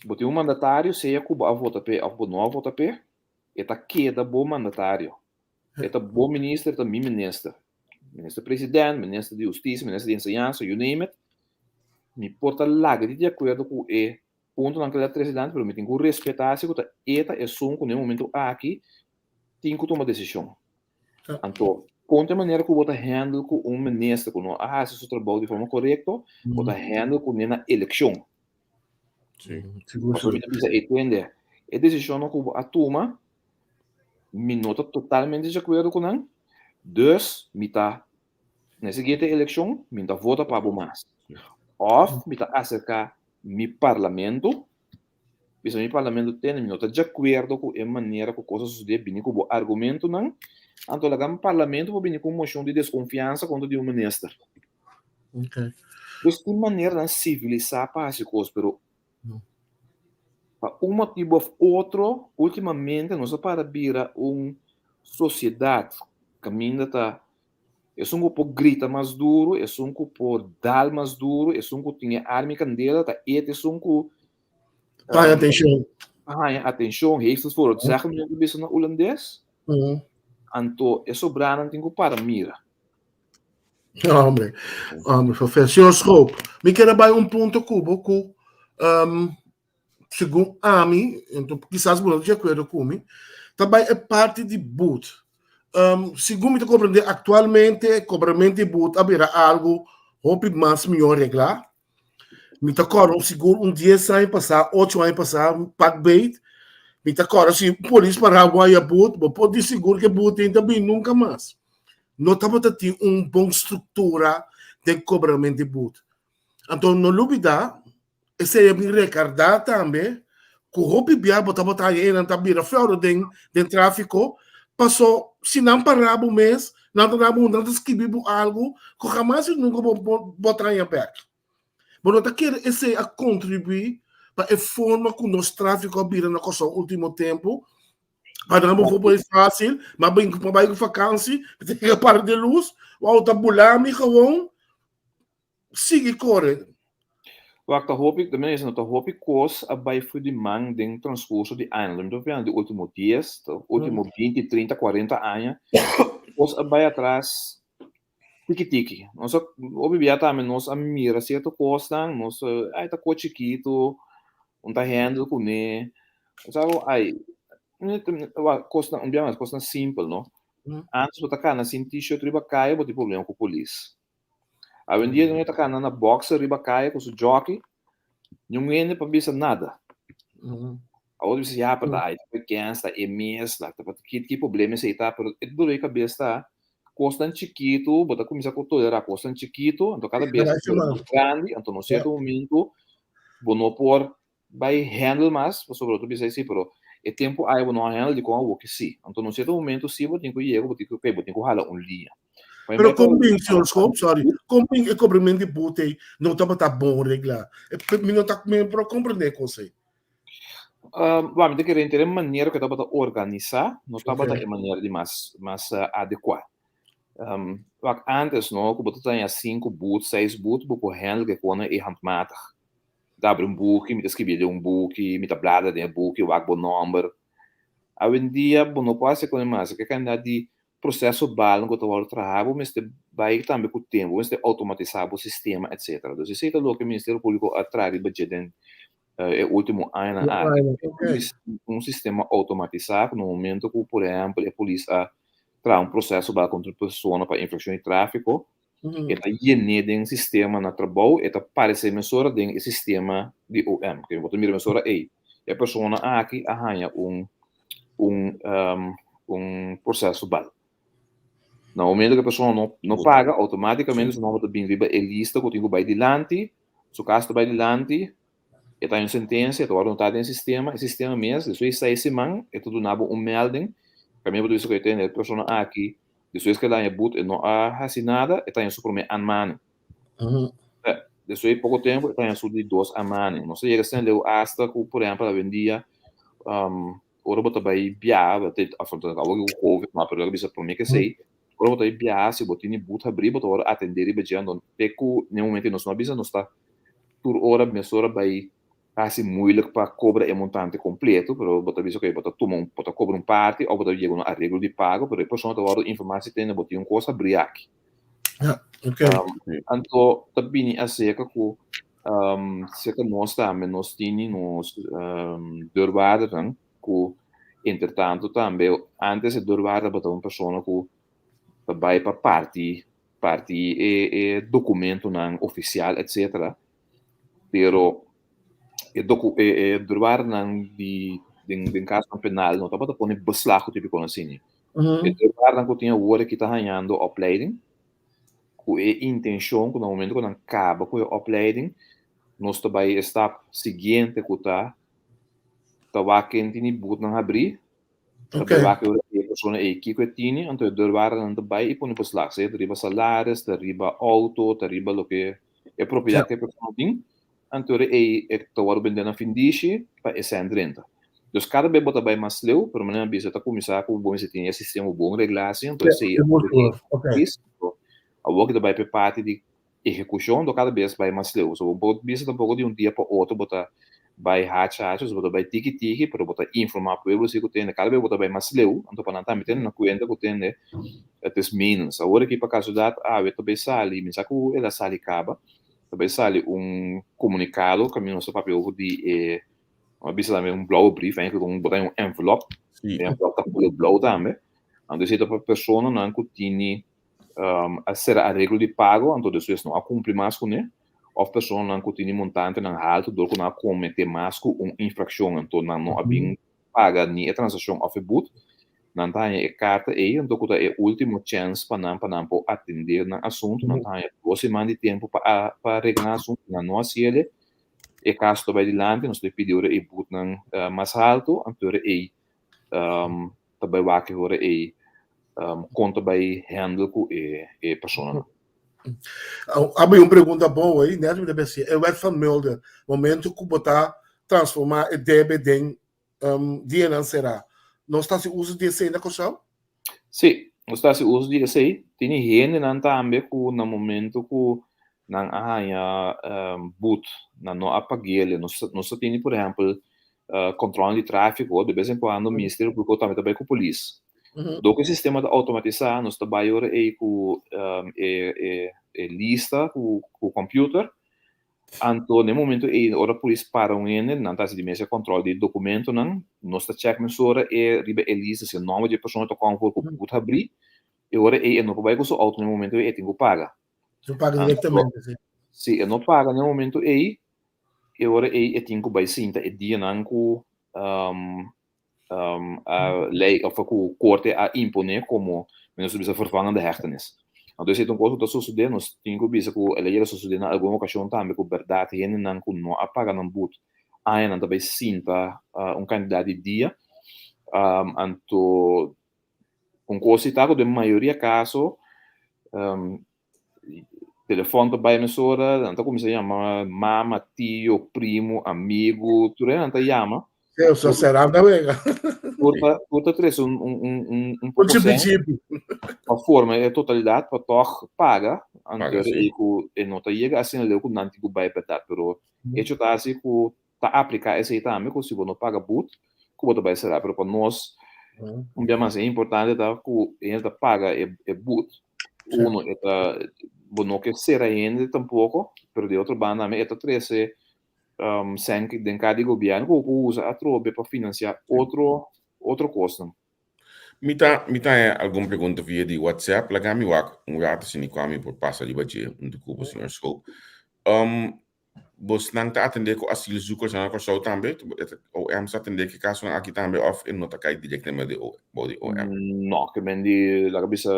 bo tin un mandatario sea ku bo a vota p'e òf bo no a vota p'e, e ta keda bo mandatario. E ta bo minister, e ta mi minister. Minister president, minister di hustisia, minister di enseñansa, you name it. Mi por ta laga di di akuerdo ku e puntonan ku el a trese dilanti, pero mi tin ku respetá si ku ta e ta esun ku na e momento aki tin ku tuma desishon. Anto, kon ta e manera ku bo ta handle ku un minister ku no a hasi su trabou di forma korekto, bo ta handle kuné na elekshon. Sí. Pasobra mi ta bisa, e tende, e desishonnan ku bo a tuma, mi no ta totalmente di akuerdo ku nan, dus mi ta, na e siguiente elekshon, mi no ta vota pa bo mas. Òf mi ta aserká mi parlamento, bisa mi parlamento tende, mi no ta di akuerdo ku e manera ku kos a sosodé, bini ku bo argumentonan, anto laga mi parlamento por bini ku un moshon di deskonfiansa kontra di un minister. Dus tin maneranan sivilisá pa hasi kos, pero Pa un motibu of otro, ultimamente nos a para bira un sosiedat kaminda ta esun ku por grita mas duru, esun ku por dal mas duru, esun ku tin e arma i kandela ta e ta esun ku Ta haña atenshon. Ta haña atenshon, heeft het voor het zeggen, men ta bisa na hulandes. Anto e sobranan tin ku para mira. Hombre, hombre, Sofia. Señor Schoop, mi quiere bai un punto cubo cu um, segun ami, ento quizás bo no de acuerdo cu mi, ta bai e parte di boet. Um, segun mi ta comprende actualmente, cobramento di boet a bira algo hopi mas mihor reglá. Mi ta kòrda un sigur un dies aña pasá, ocho aña pasá, pak beit, mi ta kòrda si un polis pará bo haya but, bo por di sigur ku e but ei ta bini nunka mas. No tabata tin un bon struktura den kobrament di but. Anto no lubidá, esei a bin rekardá tambe ku hopi bia bo tabata haña einan ta bira fèudo den den tráfiko, paso si nan pará bo mes, nan ta dá bo, nan ta skibi bo algu ku hamas i nunka bo bo ta haña bèk. Bo no ta kere esei a kontribuí pa e forma ku nos tráfiko a bira na Kòrsou último tempu? Pa nan bo por pone fásil, ma bin pa bai ku fakansi, mi ta yega para den lus, wou ta bulá mi gewon. Sigui kore. Wak, ta hopi, ta mester no ta hopi kos a bai for di man den transkurso di añanan. Lo mi ta papia di ultimo dies, ultimo binti, trinta, kuarenta aña, kos a bai atras tiki tiki. Nos a, hopi bia tambe nos a mira sierto kosnan, nos a, ai ta kos chikitu, un ta handle kuné, sa bo, ai, wak, kosnan, un bia mas, kosnan simpel, no. Antes bo ta kana sin t-shirt riba kaya bo tin problema ku polis. Awendia nan ta kana na boxer riba kaya ku su jockey, niun hende pa bisa nada. Awor ta bisa ya pero ta ai ta bekens, ta e mes, ta ki ki problema esei ta, pero e dolor di kabes ta kosnan chikitu, bo ta kuminsá ku tolerá kosnan chikitu, anto kada bes ta bira mas grandi, anto na un sierto momento bo no por bai handle mas, pasobra bo ta bisa si, pero e tempu ai bo no a handle dikon awor ki si. Anto na un sierto momento si bo tin ku yega, bo tin ku bo tin ku hala un liña. Pero kon bin, señor Schoop, sorry, kon bin e kobramentu di boete no tabata bon reglá? Mi no ta, mi no por komprendé e kos ei. Wak, mi ta kere henter e manera ku e tabata organisá no tabata e manera di mas mas adekuá. Wak, ántes no, ku bo ta taña sinku but, seis but, bo por handle e konan ei handmatig. Mi ta abri un buki, mi ta skibi den un buki, mi ta blada den e buki, wak bo nòmber. Awendia bo no por hasi e konan mas. E kantidat di proseso balnan ku ta wòrdu traha, bo mester bai tambe ku tempu, bo mester outomatisá bo sistema, etsetera. Dus esei ta loke Ministerio Públiko a traha riba dje den e último añanan aki. Un sistema outomatisá ku na momento ku por ehèmpel e polis a traha un proseso bal kontra un persona pa infrakshon di tráfiko, e ta yen'é den sistema na trabou, e ta paresé mesora den e sistema di OM. Bo ta mira mesora, ey, e persona aki a haña un un un proceso bal. Na momento ku e persona no no paga, automáticamente su nomber ta bin riba e lista ku tin ku bai dilanti, su kaso ta bai dilanti, e ta haña un sentensia, e ta wòrdu notá den e sistema, e sistema mes despues di seis siman e ta duna bo un melding, kaminda bo ta bisa ku e tende e persona aki despues ku el a haña but e no a hasi nada, e ta haña su promé aanmaning. Despues di poko tempu e ta haña su di dos aanmaning. Nos a yega asina leu asta ku por ehèmpel awendia ora bo ta bai biaha, bo ta awor ku covid no, pero lo bisa promé ke esei, ora bo ta bai biaha si bo tene but habrí bo ta wòrdu atendé riba dje, anto te ku na e momento nos no a bisa nos ta tur ora mesora bai hasi moeilijk pa kobra e montante kompleto, pero bo ta bisa oke bo ta tuma un bo ta kobra un parti òf bo ta yega un areglo di pago, pero e persona ta wòrdu informá si tende bo tin un kos habrí aki. Ja, oké. Anto ta bini aserka ku serka nos tambe nos tini nos deurwaardernan ku entretanto tambe antes e deurwaarder tabata un persona ku ta bai pa parti parti e e dokumentonan ofisial etcetera pero e doku e e deurwaardernan di den den kasonan penal no tabata pone beslag ku tipo asina. E deurwaardernan ku tin awor aki ta hañando opleiding ku e intenshon ku na momento ku nan kaba ku e opleiding nos ta bai e stap siguiente ku ta ta wak ken tin e butnan habrí, ta bai wak e ora e persona ei kiko e tini, anto e deurwaardernan ta bai i pone beslag, sea ta riba salaris, ta riba outo, ta riba loke e propiedat ku e persona tin. Anto ora ei e ta wòrdu bendé na findishi pa e sèn drenta. Dus kada bes bo ta bai mas leu, pero manera mi a bisa ta kuminsá ku bo mester tin e sistema bon reglá asin, anto esei a Awor ki ta bai pa e parti di ehekushon, anto kada bes bai mas leu. So bo por bisa tampoko di un dia pa otro bo ta bai hacha hacha, so bo ta bai tiki tiki, pero bo ta informá pueblo si ku tende kada bes bo ta bai mas leu, anto pa nan tambe tene na kuenta ku tende het is menens. Awor aki pa kasualidat awe ta bai sali, mi sa ku el a sali kaba, ta bai sali un komunikado kaminda nos ta papia over di e, nos a bisa tambe un blauwe brief, eigenlijk un bo ta un envelop, e envelop ta kolor blou tambe, anto esei ta pa personanan ku tini a sera areglo di pago anto despues no a kumpli mas kuné, òf personanan ku tini montantenan haltu dor ku nan a kometé mas ku un infrakshon anto nan no a bin paga ni e transakshon òf e but, nan ta haña e karta ei, anto ku ta e último chèns pa nan pa nan por atendé nan asuntu, nan ta haña dos siman di tempu pa pa regla nan asuntu, si nan no hasi el, e kaso ta bai dilanti, nos ta pidi ora e butnan mas haltu, anto ora ei ta bai wak e ora ei kon ta bai handle ku e personanan. Abi un pregunta bon hoy, net mi ta bisa, e wet van Mulder, momento ku bo ta transforma e debe den um, dianan será, nos ta hasi uso di esei na Kòrsou? Sí, nos ta hasi uso di esei. Tin hendenan tambe ku na momento ku nan a haña um, but, nan no a pag'el. Nos, nos ta tini, por ehèmpel, uh, kòntròl di tráfiko, de bes en kuando Ministerio Públiko tambe ta bai ku polis. Dor ku e sistema ta outomatisá, nos ta bai ora ei ku e e e lista ku ku kòmpiuter. Anto na e momento ei ora polis para un hende, nan ta hasi di mes e kòntròl di e dokumentonan. Nos ta chèk mesora e riba e lista si e nòmber di e persona ta kònfor ku but habrí. E ora ei e no por bai ku su outo na e momento ei, e tin ku paga. Su paga direktamente, si. Si e no paga na e momento ei, e ora ei e tin ku bai sinta e dianan ku a lei of ku korte a imponé komo mi nos ta bisa vervangende hechtenis. Anto esei ta un kos ku ta sosodé, nos tin ku bisa ku el a yega sosodé na algun okashon tambe ku bèrdat hendenan ku no a paga nan but añanan ta bai sinta un kantidat di dia. Anto un kos si ta ku den mayoria kaso telefòn ta bai mesora, nan ta kuminsá yama mama, tio, primo, amigu, tur e nan ta yama. Sí, so será na wega. Por ta trese un un un un un poko Chipi sen chipi. pa forma e totalidat pa tòg paga, anto Paga, sí. e ku e no ta yega asina leu ku nan tin ku bai bèrdat, pero hecho ta hasi ku ta apliká esei tambe ku si bo no paga but ku bo ta bai será, pero pa nos un bia mas e importante ta ku e hende ta paga e e but. Uno e ta bo no ke sera hende tampoko, pero di otro banda tambe e ta trese sèn den kar di gobièrnu ku bo por usa atrobe pa finansiá otro otro kosnan. Mi ta mi ta haña algun pregunta via di WhatsApp. Laga mi wak un rato si ni kua mi por pasa riba dje huntu ku bo, señor Schoop. Bosnan ta atendé ku asielzoekers na Kòrsou tambe? OM sa atendé ku e kasonan aki tambe òf e no ta kai direktamente bou di OM? No, ke men di laga bisa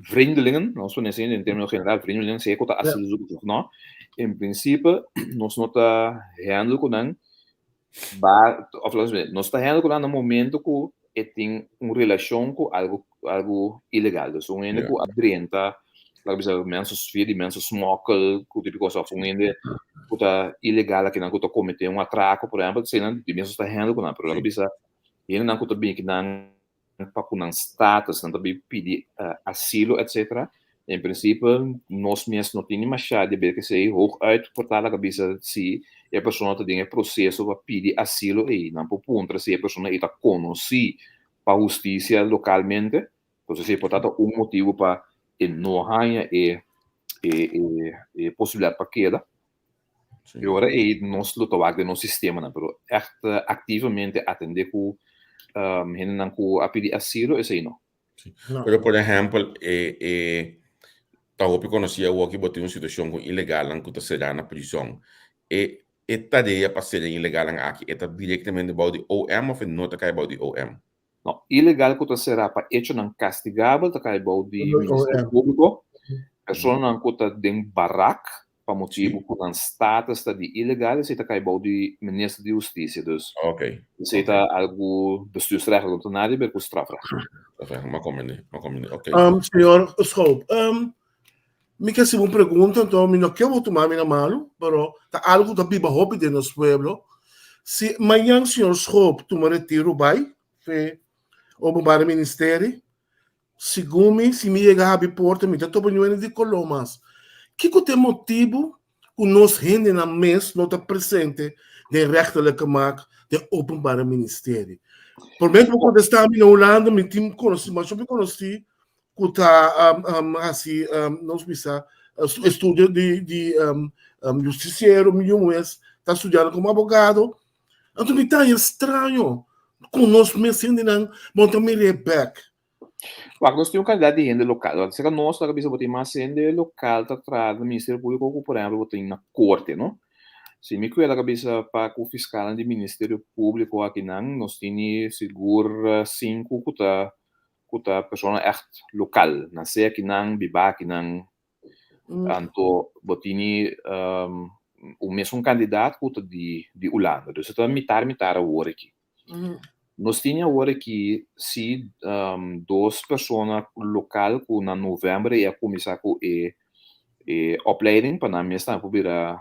vreemdelingen, nos pone asina den término general, vreemdelingen sea ku ta asielzoekers òf no, en prinsipe nos no ta handle ku nan ba òf laga nos nos ta handle ku nan na momento ku e tin un relashon ku algu algu ilegal. Dus un hende ku a drenta laga bisa mensen via di mensen smokkel ku tipo kos òf un hende ku ta ilegal akinan ku ta kometé un atrako por ehèmpel eseinan di mes nos ta handle ku nan pero laga bisa hendenan ku ta bini akinan pa ku nan status, nan ta bin pidi asilo etcetera, en principe nos mes no tin demasiado di haber kesey, hooguit por ta laga bisa si e persona ta den e proceso pa pidi asilo ey, nan por puntra si e persona ey ta conoci pa husticia localmente, entonces esey por ta ta un motibo pa e no haya e e posibilidad pa keda. E ora ei nos lo ta wak den nos sistemanan, pero ègt aktivamente atendé ku hendenan ku a pidi asilo, esei no. Sí. Pero por ehèmpel, e e ta hopi konosí awor ku bo tin un situashon ku ilegalnan ku ta será na prizòn. E e tarea pa sera ilegalnan aki, e ta direktamente bou di OM òf e no ta kai bou di OM? No, ilegal ku ta será pa echonan kastigabel ta kai bou di Ministerio Públiko. Personanan ku ta den barak pa motibu ku nan status ta di ilegal, esei ta kai bou di Minister di Hustisia. Dus esei ta algu bestuursrechtelijk, no ta nada di ber ku strafrecht. Strafrecht, m'a komprendé, m'a komprendé, oké. Señor Schoop, mi ke hasi un pregunta, anto mi no ke bo tuma mi na malu, pero ta algu ku ta biba hopi den nos pueblo. Si mañan señor Schoop tuma retiro bai fe Openbare Ministerie, segun mi, si mi yega habi porta mi ta topa ñuene di koló mas. Kiko ta e motibu ku nos hendenan mes no ta presente den rechterlijke maak den Openbare Ministerie? Promé ku bo kontestá mi na Hulanda mi tin konosí, masha mi konosí ku ta hasi nos bisa estudio di di justiciero mi yu mes ta studiando komo abogado anto mi ta haña straño ku nos mes hendenan bo no ta mir'é bèk. Wak nos tin un kantidat di hende lokal. Wak serka nos ta bisa bo tin mas hende lokal ta traha na Ministerio Públiko ku por ehèmpel bo tin na korte no. Si mi kueda ka bisa pa ku fiskalnan di Ministerio Públiko akinan nos tini sigur sinku ku ta ku ta persona ègt lokal, nasé akinan, bibá akinan. Anto bo tini un mesun kandidat ku ta di di Hulanda. Dus e ta mitar mitar awor aki. Nos tini awor aki si dos persona lokal ku na novèmber e a kuminsá ku e e opleiding pa nan mes tambe por bira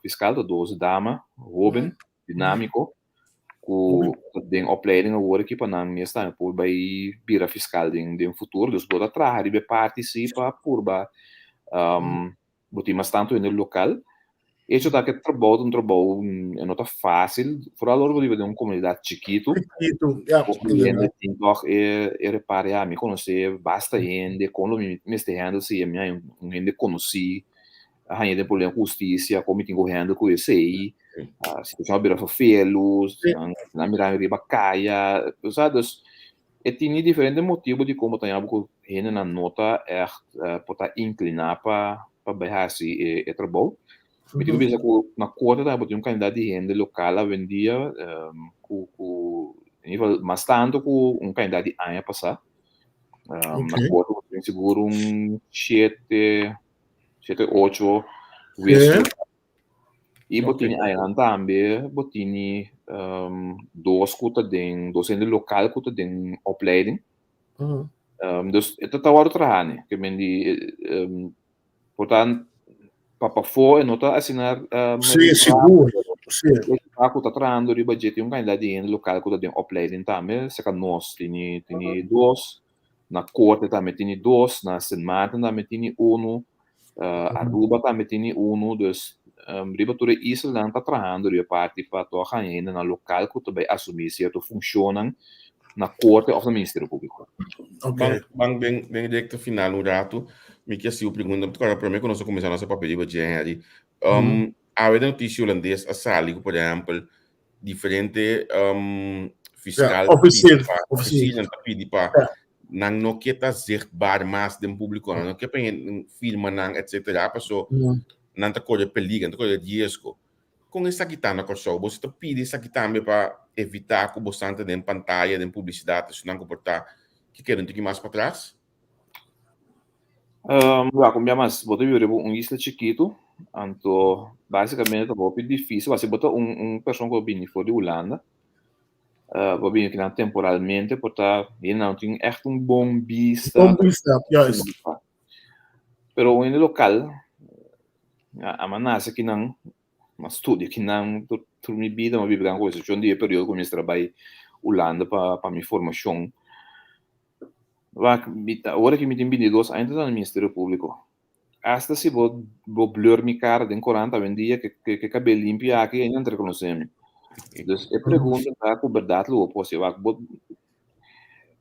fiskal, ta dos dama hóben, dinámiko. ku ta den opleiding awor aki pa nan mes tambe por bai bira fiskal den den futuro. Dus bo ta traha riba e parti si pa purba bo tin mas tantu hende lokal. Hecho ta ku e trabou ta un trabou e no ta fásil, foral ora bo biba den un komunidat chikitu. Chikitu, ya. Hopi hende tin tòg e e repara, ya mi konosé basta hende, kon lo mi mester handle si mi haña un hende konosí a haña den problema ku hustisia, kon mi tin ku handle ku esei. Situacion a bira vervelus, nan nan mira mi riba kaya, bo sa, dus e tini diferente motibu di kon bo ta yama ku hendenan no ta ègt por ta inkliná pa pa bai hasi e e trabou. Mi tin ku bisa ku na korte tambe bo tin un kantidat di hende lokal awendia ku ku in ieder geval mas tantu ku un kantidat di aña pasá. Na korte bo tin sigur un shete, shete ocho hues lokal. I bo tini ayanan tambe, bo tini dos ku ta den, dos hende lokal ku ta den opleiding. Dus e ta wòrdu traha ne. Ke men di por ta pa pafó e no ta asina Sí, sigur. Sí. E ku ta trahando riba dje tin un kantidat di hende lokal ku ta den opleiding tambe, serka nos tini tini dos, na korte tambe tini dos, na Sint Maarten tambe tini unu, Aruba tambe tini unu, dus riba tur e islanan ta trahando riba e parti pa tòg haña hendenan lokal ku ta bai asumí sierto funshonnan na korte òf na Ministerio Públiko. Ban ban den den rekta final un ratu, mi ke hasi un pregunta, mi ta kòrda promé ku nos a kuminsá nos a papia riba dje Henry. Awe den notisia hulandes a sali ku por ehèmpel diferente fiskal ta pidi pa ofisiernan ta pidi pa nan no ke ta zichtbaar mas den públiko, nan no ke pa hende firma nan etsetera paso nan ta kore peliger, nan ta kore riesgo. Kon esaki ta na Kòrsou? Boso ta pidi esaki tambe pa evitá ku bosan ta den pantaya, den publisidat, esunnan ku por ta ke keda un tiki mas patras? Ja, kon bia mas, bo ta biba riba un isla chikitu, anto básikamente ta hopi difísil, si bo ta un un persona ku a bini for di Hulanda, bo a bini akinan temporalmente, por ta hende nan no tin ègt un bon bista. Bon bista, juist. Pero un hende lokal, a nase akinan, m'a studia akinan tur mi bida, m'a biba akinan ku eksepshon di e periodo ku mi mester a bai Hulanda pa mi formashon. Wak, mi ta, ora ki mi tin bintidos aña ta na Ministerio Públiko. Asta si bo bo blur mi kara den korant awendia ke ke kabel limpi aki ainda nan ta rekonosé mi. Dus e pregunta ta ku bèrdat lo bo por hasi. Wak, bo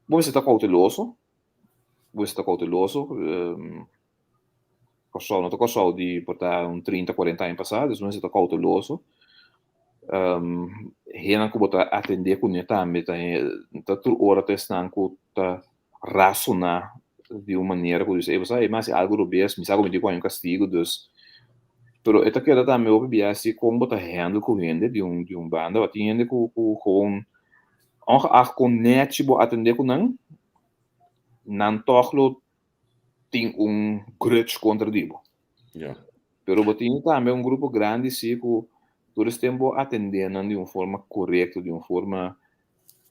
bo mester ta kouteloso, bo mester ta kouteloso. Kòrsou no ta Kòrsou di por ta un trinta, kuarenta aña pasá, dus mester ta kouteloso. Hendenan ku bo ta atendé kuné tambe ta ta tur ora ta esnan ku ta rasoná di un manera ku bisa, ey bo sa mi hasi algu robes, mi sa ku mi tin ku haña un kastigu, dus pero e ta keda tambe hopi bia si kon bo ta handle ku hende di un di un banda, tin hende ku ku gewoon ongeacht kon nèchi bo atendé ku nan, nan tòg lo tin un grudge kontra di bo. Ja. Pero bo tin tambe un grupo grandi si ku tur es tempo atendé nan di un forma korekto, di un forma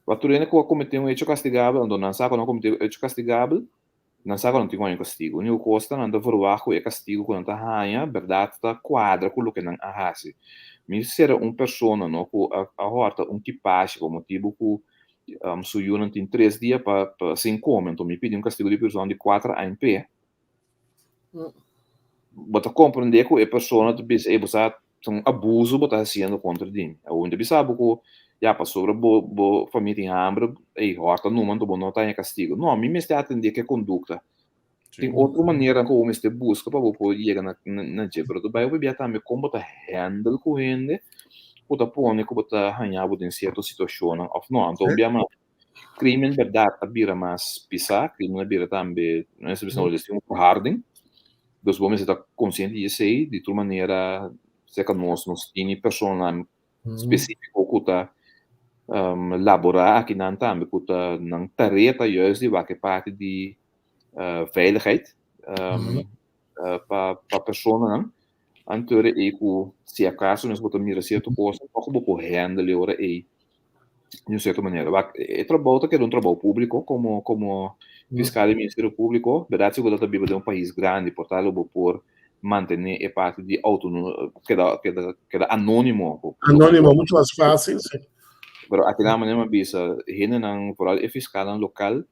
pa tur hende ku a kometé un hecho kastigabel, anto nan sa ku nan a kometé un hecho kastigabel, nan sa ku nan tin ku haña un kastigu. Úniko kos ta nan ta verwagt ku e kastigu ku nan ta haña bèrdat ta kuadra ku loke nan a hasi. Mi sera un persona no ku a hòrta un kipashi pa motibu ku Su yunan tin tres dia pa pa sin come, anto mi pidi un castigo di prison di cuatro aña p'e. Bo ta comprende cu e persona ta bisa, ey bo sa ta un abuso bo ta haciendo contra di mi. Awor mi ta bisa bo cu ya pasobra bo bo famia tin hamber, ey horta numa anto bo no ta haña castigo. No, mi mester atende cu e conducta. Tin otro maneranan ku bo mester buska pa bo por yega na na dje, pero ta bai hopi bia tambe kon bo ta handle ku hende ku ta pone ku bo ta haña bo den sierto situashonnan òf no. Anto un bia mas krimen bèrdat a bira mas pisá, krimen a bira tambe mester bisa nos tin un verharding, dus bo mester ta konsiente di esei, di tur manera serka nos nos tini personanan spesífiko ku ta laborá akinan tambe ku ta nan tarea ta juist di wak e parti di veiligheid pa pa personanan anto ora ei ku si akaso nos bo ta mira sierto kos tòg bo por handle e ora ei di un sierto manera. Wak e trabou ta keda un trabou públiko komo komo fiskal di Ministerio Públiko bèrdat si bo ta biba den un pais grandi por tal bo por mantené e parti di outono keda keda keda anónimo. Anónimo mucho mas fásil si. Pero akinan manera mi a bisa hendenan foral e fiskalnan lokal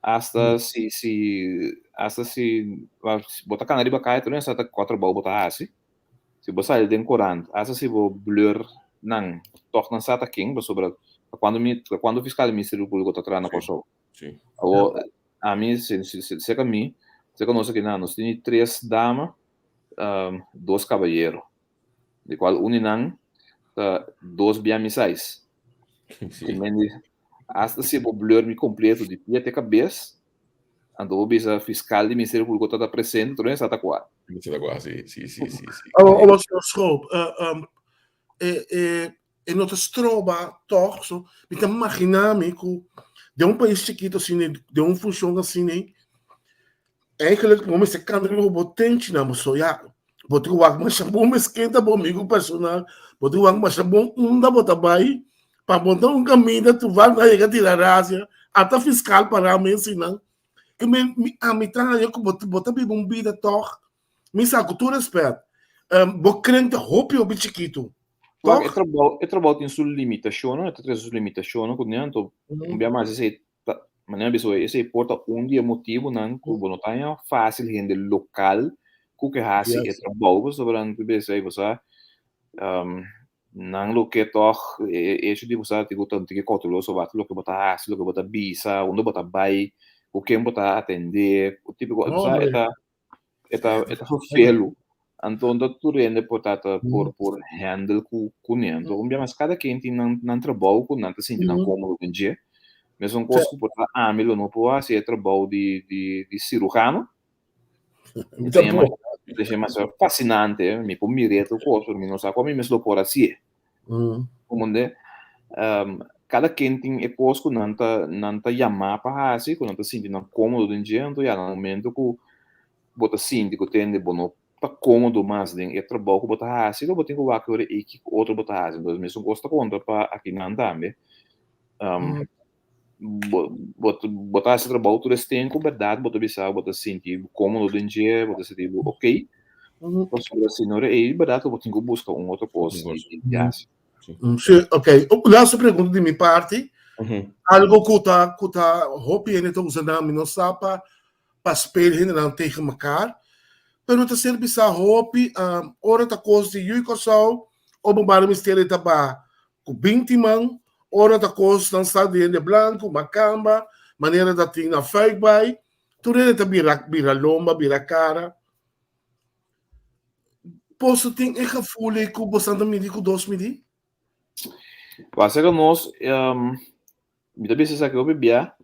Asta si si asta si bo ta kana riba kaya tur hende sa ta kua trabou bo ta hasi. Si bo sali den korant, asta si bo blur nan, tòg nan sa ta ken, pasobra ta kuando mi ta kuando fiskal di Ministerio Públiko ta traha na Kòrsou. Awor ami si si serka mi, serka nos akinan nos tini tres dama, dos kabayero. Di kual un di nan ta dos bia mi size. Sí. Hasta si bo blur mi completo di pie te cabes, anto bo bisa fiscal di Ministerio Público tata presente, tur sa ta kua. Sa ta kua, sí, sí, sí, sí, sí. Oh, oh, señor Schoop, e, e, e no ta stroba toch, so, mi ta imagina mi ku den un pais chiquito asina, den un funcion asina, Eigenlijk bo mester kanta ku bo tenchinan bo so ya bo tin wak masha bon mesken ta bo amigu personal bo tin wak masha bon unda bo ta bai pa bo ta un kaminda tu wak na yega tira rasia ata fiskal para mes sinan ke mi mi ami ta haña ku bo bo ta biba un bida tòg mi sa ku tur respèt bo kren ta hopi hopi chikitu. Wak, e Toch? trabou, e trabou tin su limitashonnan, e ta trese su limitashonnan ku anto un bia mas esei ta, manera mi bisa hoy, esei por ta un di e motibunan ku bo no ta haña fásil hende lokal ku ke hasi e trabou, pasobra nan ta bisa, ey bo sa, nan lo ke tòg e hecho di bo sa tin ku ta un tiki kouteloso wak loke bo ta hasi, loke bo ta bisa, unda bo ta bai, ku ken bo ta atendé, típiko, bo sa, e ta. E ta e ta vervelu. Anto no tur hende por ta ta por por handle ku kuné. Anto un bia mas kada ken tin nan nan trabou ku nan ta sinti nan kómodo den dje. Mesun kos ku por ta ami lo no por hasi e trabou di di di sirujano. Mi tampoco. Mi ta haya masha fasinante, mi por mir'é tur kos, pero mi no sa ku ami mes lo por hasié. Komprendé? Kada ken tin e kos ku nan ta nan ta yamá pa hasi, ku nan ta sinti nan kómodo den dje, anto ya na momento ku bo ta sinti ku tende bo no ta kómodo mas den e trabou ku bo ta hasi, lo bo tin ku wak ora ei kiko otro bo ta hasi. Entonces mesun kos ta konta pa akinan tambe. Bo bo bo ta hasi trabou tur es tempu, bèrdat bo ta bisa bo ta sinti bo kómodo den dje, bo ta sinti bo okey. Pasobra si no ei, bèrdat bo tin ku buska un otro kos di di hasi. Sí, okey. Un laatste pregunta di mi parti. Algo ku ta ku ta hopi hende ta usa nan, mi no sa pa pa speel hendenan tegen mekaar, pero ta ser bisa hopi ora ta kos di Yu Kòrsou, Openbare Ministerie ta baha ku binti man, ora ta kos nan sa di hende blanku, makamba, manera ta tin na Fuikbaai, tur hende ta bira bira lomba, bira kara. Boso tin e gevoel ei ku boso ta midi ku dos midi? Pasa ku nos, mi ta bisa esaki hopi bia,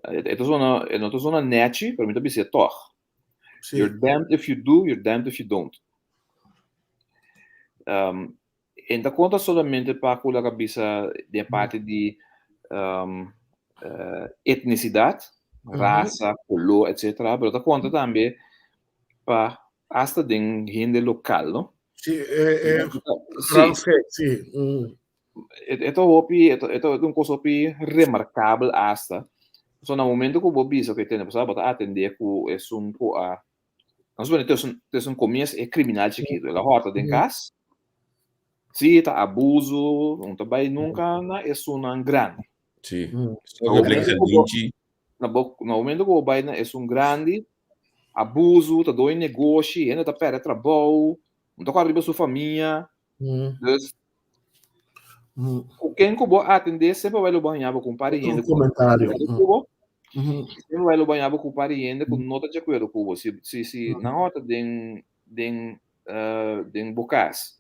e ta zona, e no ta zona nechi, pero mi ta bisa e tòg. You're damned if you do, you're damned if you don't. E no ta konta solamente pa ku laga bisa den parti di etnisidat, rasa, koló, etsetera, pero ta konta tambe pa asta den hende lokal, no? Sí, Frans, sí. E ta hopi, e ta un kos hopi remarkabel asta. So na momento ku bo bisa ku e tende, bo ta atendé ku esun ku a Nos pone tussen, tussen comias e criminal chiquito. El a horta den cas. Sí, ta abuso, no ta bay nunca na esunnan grandi. Sí. Na momento ku bo, na bo, na momento ku bo bay na esun grandi, abuso, ta doño negoshi, hende ta perde trabou, no ta kòrda riba su famia. Dus, ku ken ku bo atendé, semper bai lo bo haña bo ku un par di hende ku no ta di akuerdo ku bo. Semper bai lo bo haña bo ku un par di hende ku no ta di akuerdo ku bo. Si, si, si nan hòrta den, den, den bo kas,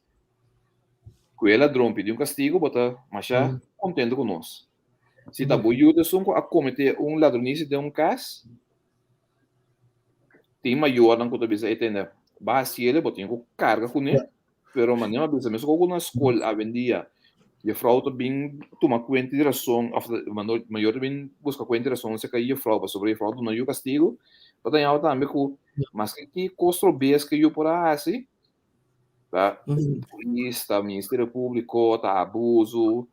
ku e ladron pidi un kastigu, bo ta masha kontentu ku nos. Si ta bo yu ta esun ku a kometé un ladronisia den un kas, Tin mayornan ku ta bisa e tende ba hasiel bo tin ku karga kuné, pero manera mi a bisa mesun ku na skol awendia jefrou ta bin tuma kuenta di rason òf mayor ta bin buska kuenta di rason serka jefrou pasobra jefrou a duna yu kastigu, bo ta haña tambe ku maske ki kos robes ku yu por a hasi ta polis, ta ministerio públiko, ta abuso.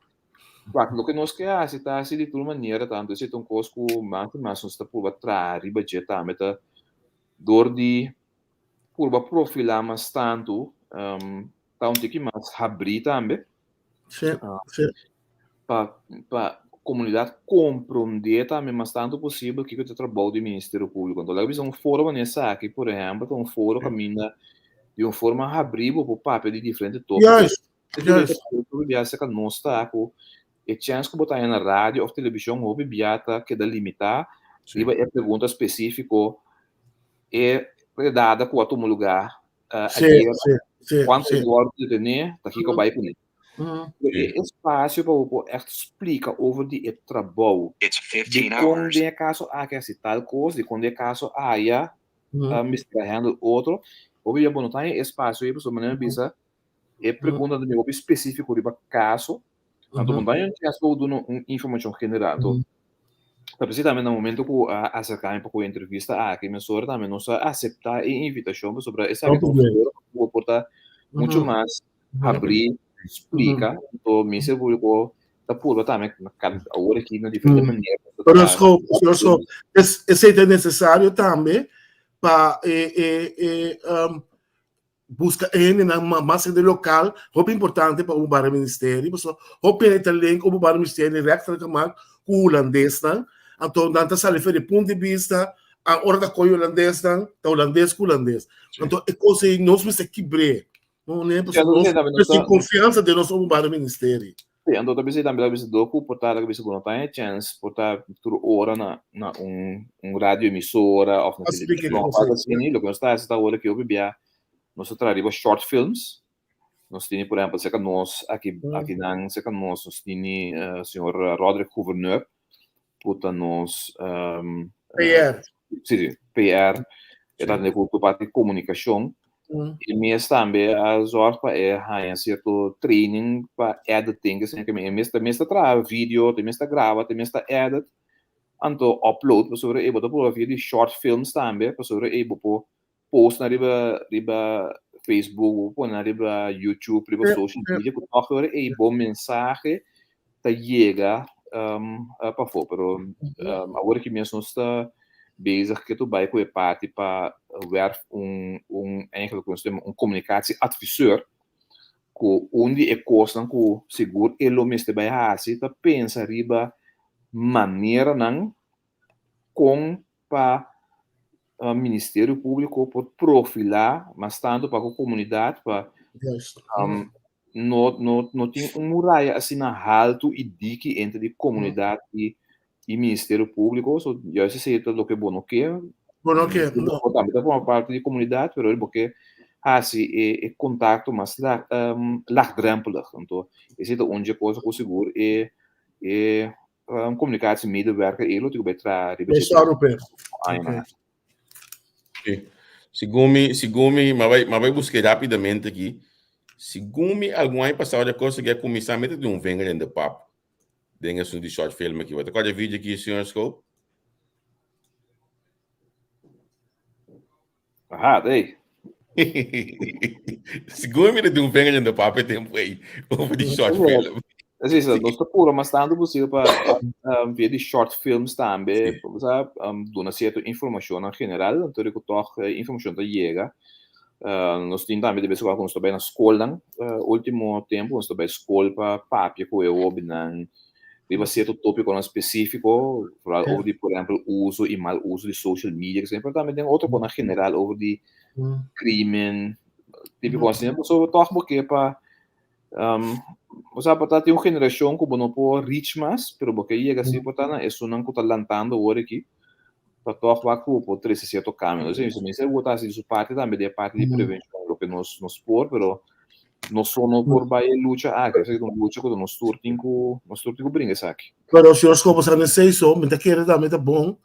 Wak, loke nos ke hasi ta hasi di tur manera, tantu esei ta un kos ku mas i mas nos ta purba traha riba dje tambe ta dor di purba profilá mas tantu, ta un tiki mas habrí tambe. Sí, sí. Pa, pa komunidat komprondé tambe mas tantu posibel kiko ta e trabou di Ministerio Públiko. Anto laga bisa un foro manera esaki, por ehèmpel, ta un foro kaminda di un forma habrí bo por papia di diferente tópiko. Juist, Juist. Hopi bia cerca nos ta cu e chens cu bo ta haña na radio of television hopi bia ta keda limita riba e pregunta specifico e redada cu a tuma lugar ayer, cuanto a wordo detene, ta kico bay cune. Pero e espacio pa bo por echt splica over di e trabou, dicon den e caso aki a haci tal cos, dicon den e caso aya mester a handle otro, hopi bia bo no ta haña e espacio ei pasobra manera mi bisa E pregunta ta hopi spesífiko riba kaso. Anto bo no ta haña un chèns pa bo duna un informashon general. Anto ta p'esei tambe na momento ku a aserká mi pa ku e entrevista aki mesora tambe nos a aseptá e invitashon pasobra esaki ta un foro ku bo por ta muchu mas habrí, splika. Anto Ministerio Públiko ta purba tambe awor aki na diferente manera. Pero Schop, señor Schop, esei ta nesesario tambe pa e e e. buska e hendenan mas hende lokal, hopi importante pa Openbare Ministerie, pasobra hopi hende ta link Openbare Ministerie rechtelijk gemaakt ku hulandesnan, anto nan ta sali for di punt di bista, a ora ta koy hulandesnan, ta hulandes ku hulandes. Anto e kos ei nos mester kibr'é, no ne, pasobra nos tin konfiansa den nos Openbare Ministerie. Sí, anto ta bisa tambe ta bisa dor ku por ta ta bisa ku no ta haña chèns por ta tur ora na na un un radioemisora òf na televishon òf algu asina. Loke nos ta hasi ta ora ki hopi bia nos ta traha riba short films. Nos tini por ehèmpel serka nos aki akinan serka nos nos tini señor Roderick Gouverneur ku ta nos PR. Sí, sí, PR. E ta ku ku parti komunikashon. E mes tambe a zorg pa e haña sierto training pa editing, esei ke e mes ta mes ta traha video, te mes ta graba, te mes ta edit, anto upload pasobra e bo ta proba via di short films tambe pasobra e bo por post nan riba riba Facebook, bo por pone nan riba YouTube, riba social media ku tòg ora ei bo mensahe ta yega pafó. Pero awor aki mes nos ta bezig ke tur bai ku e parti pa wèrf un un eigenlijk nos ta yama un komunikatieadviseur ku un di e kosnan ku sigur e lo mester bai hasi ta pensa riba maneranan kon pa Ministerio Públiko por profilá mas tantu pa ku komunidat pa no no no tin un muraya asina haltu i diki entre di komunidat i i Ministerio Públiko. So juist esei ta loke bo no ke. Bo no ke, no. Bo tambe ta forma parti di komunidat pero bo ke hasi e e kontakto mas laagdrempelig. Anto esei ta un dje kosa ku sigur e e Un communicatiemedewerker e lo tin ku bai traha riba dje añanan. Sí. Segun mi, segun mi, ma bai, ma bai buske rapidamente aki. Segun mi, algun aña pasado de cosa que a kuminsá mete di un vinger in de pap. Den esun di short film aki. Bo ta kòrda e video aki, señor Scope? Aha, hey. Segun mi di un vinger in de pap e tempo ei. Over di short film. Así, so, nos ta pura mas tanto posible pa um, via di short films tambe, sí. sa, um, duna cierto información en general, anto ku toch eh, información ta llega. Uh, nos tin tambe de vez en cuando nos ta bai na schoolnan, uh, último tempo nos ta bai school pa papia ku e hobennan, riba cierto tópiconan específico, vooral over di, por ejemplo, uso y mal uso di social media, pero tambe den otro konan general over di crimen, típico asina, pasobra toch bo ke pa, um, o sea, pa ta tin un generacion ku bo no por reach mas, pero bo ke yega si por ta na esunnan ku ta lantando awor aki, pa toch wak ku bo por trece cierto cambio. Entonces, mi bo ta haci su parti tambe di e parti di prevencion, loke nos nos por, pero Nos so no por bai e lucha aki, esaki ta un lucha ku nos tur tin ku nos tur tin ku bringa esaki. Pero señor Schoop, sa nesei so, mi ta kere tambe ta bon,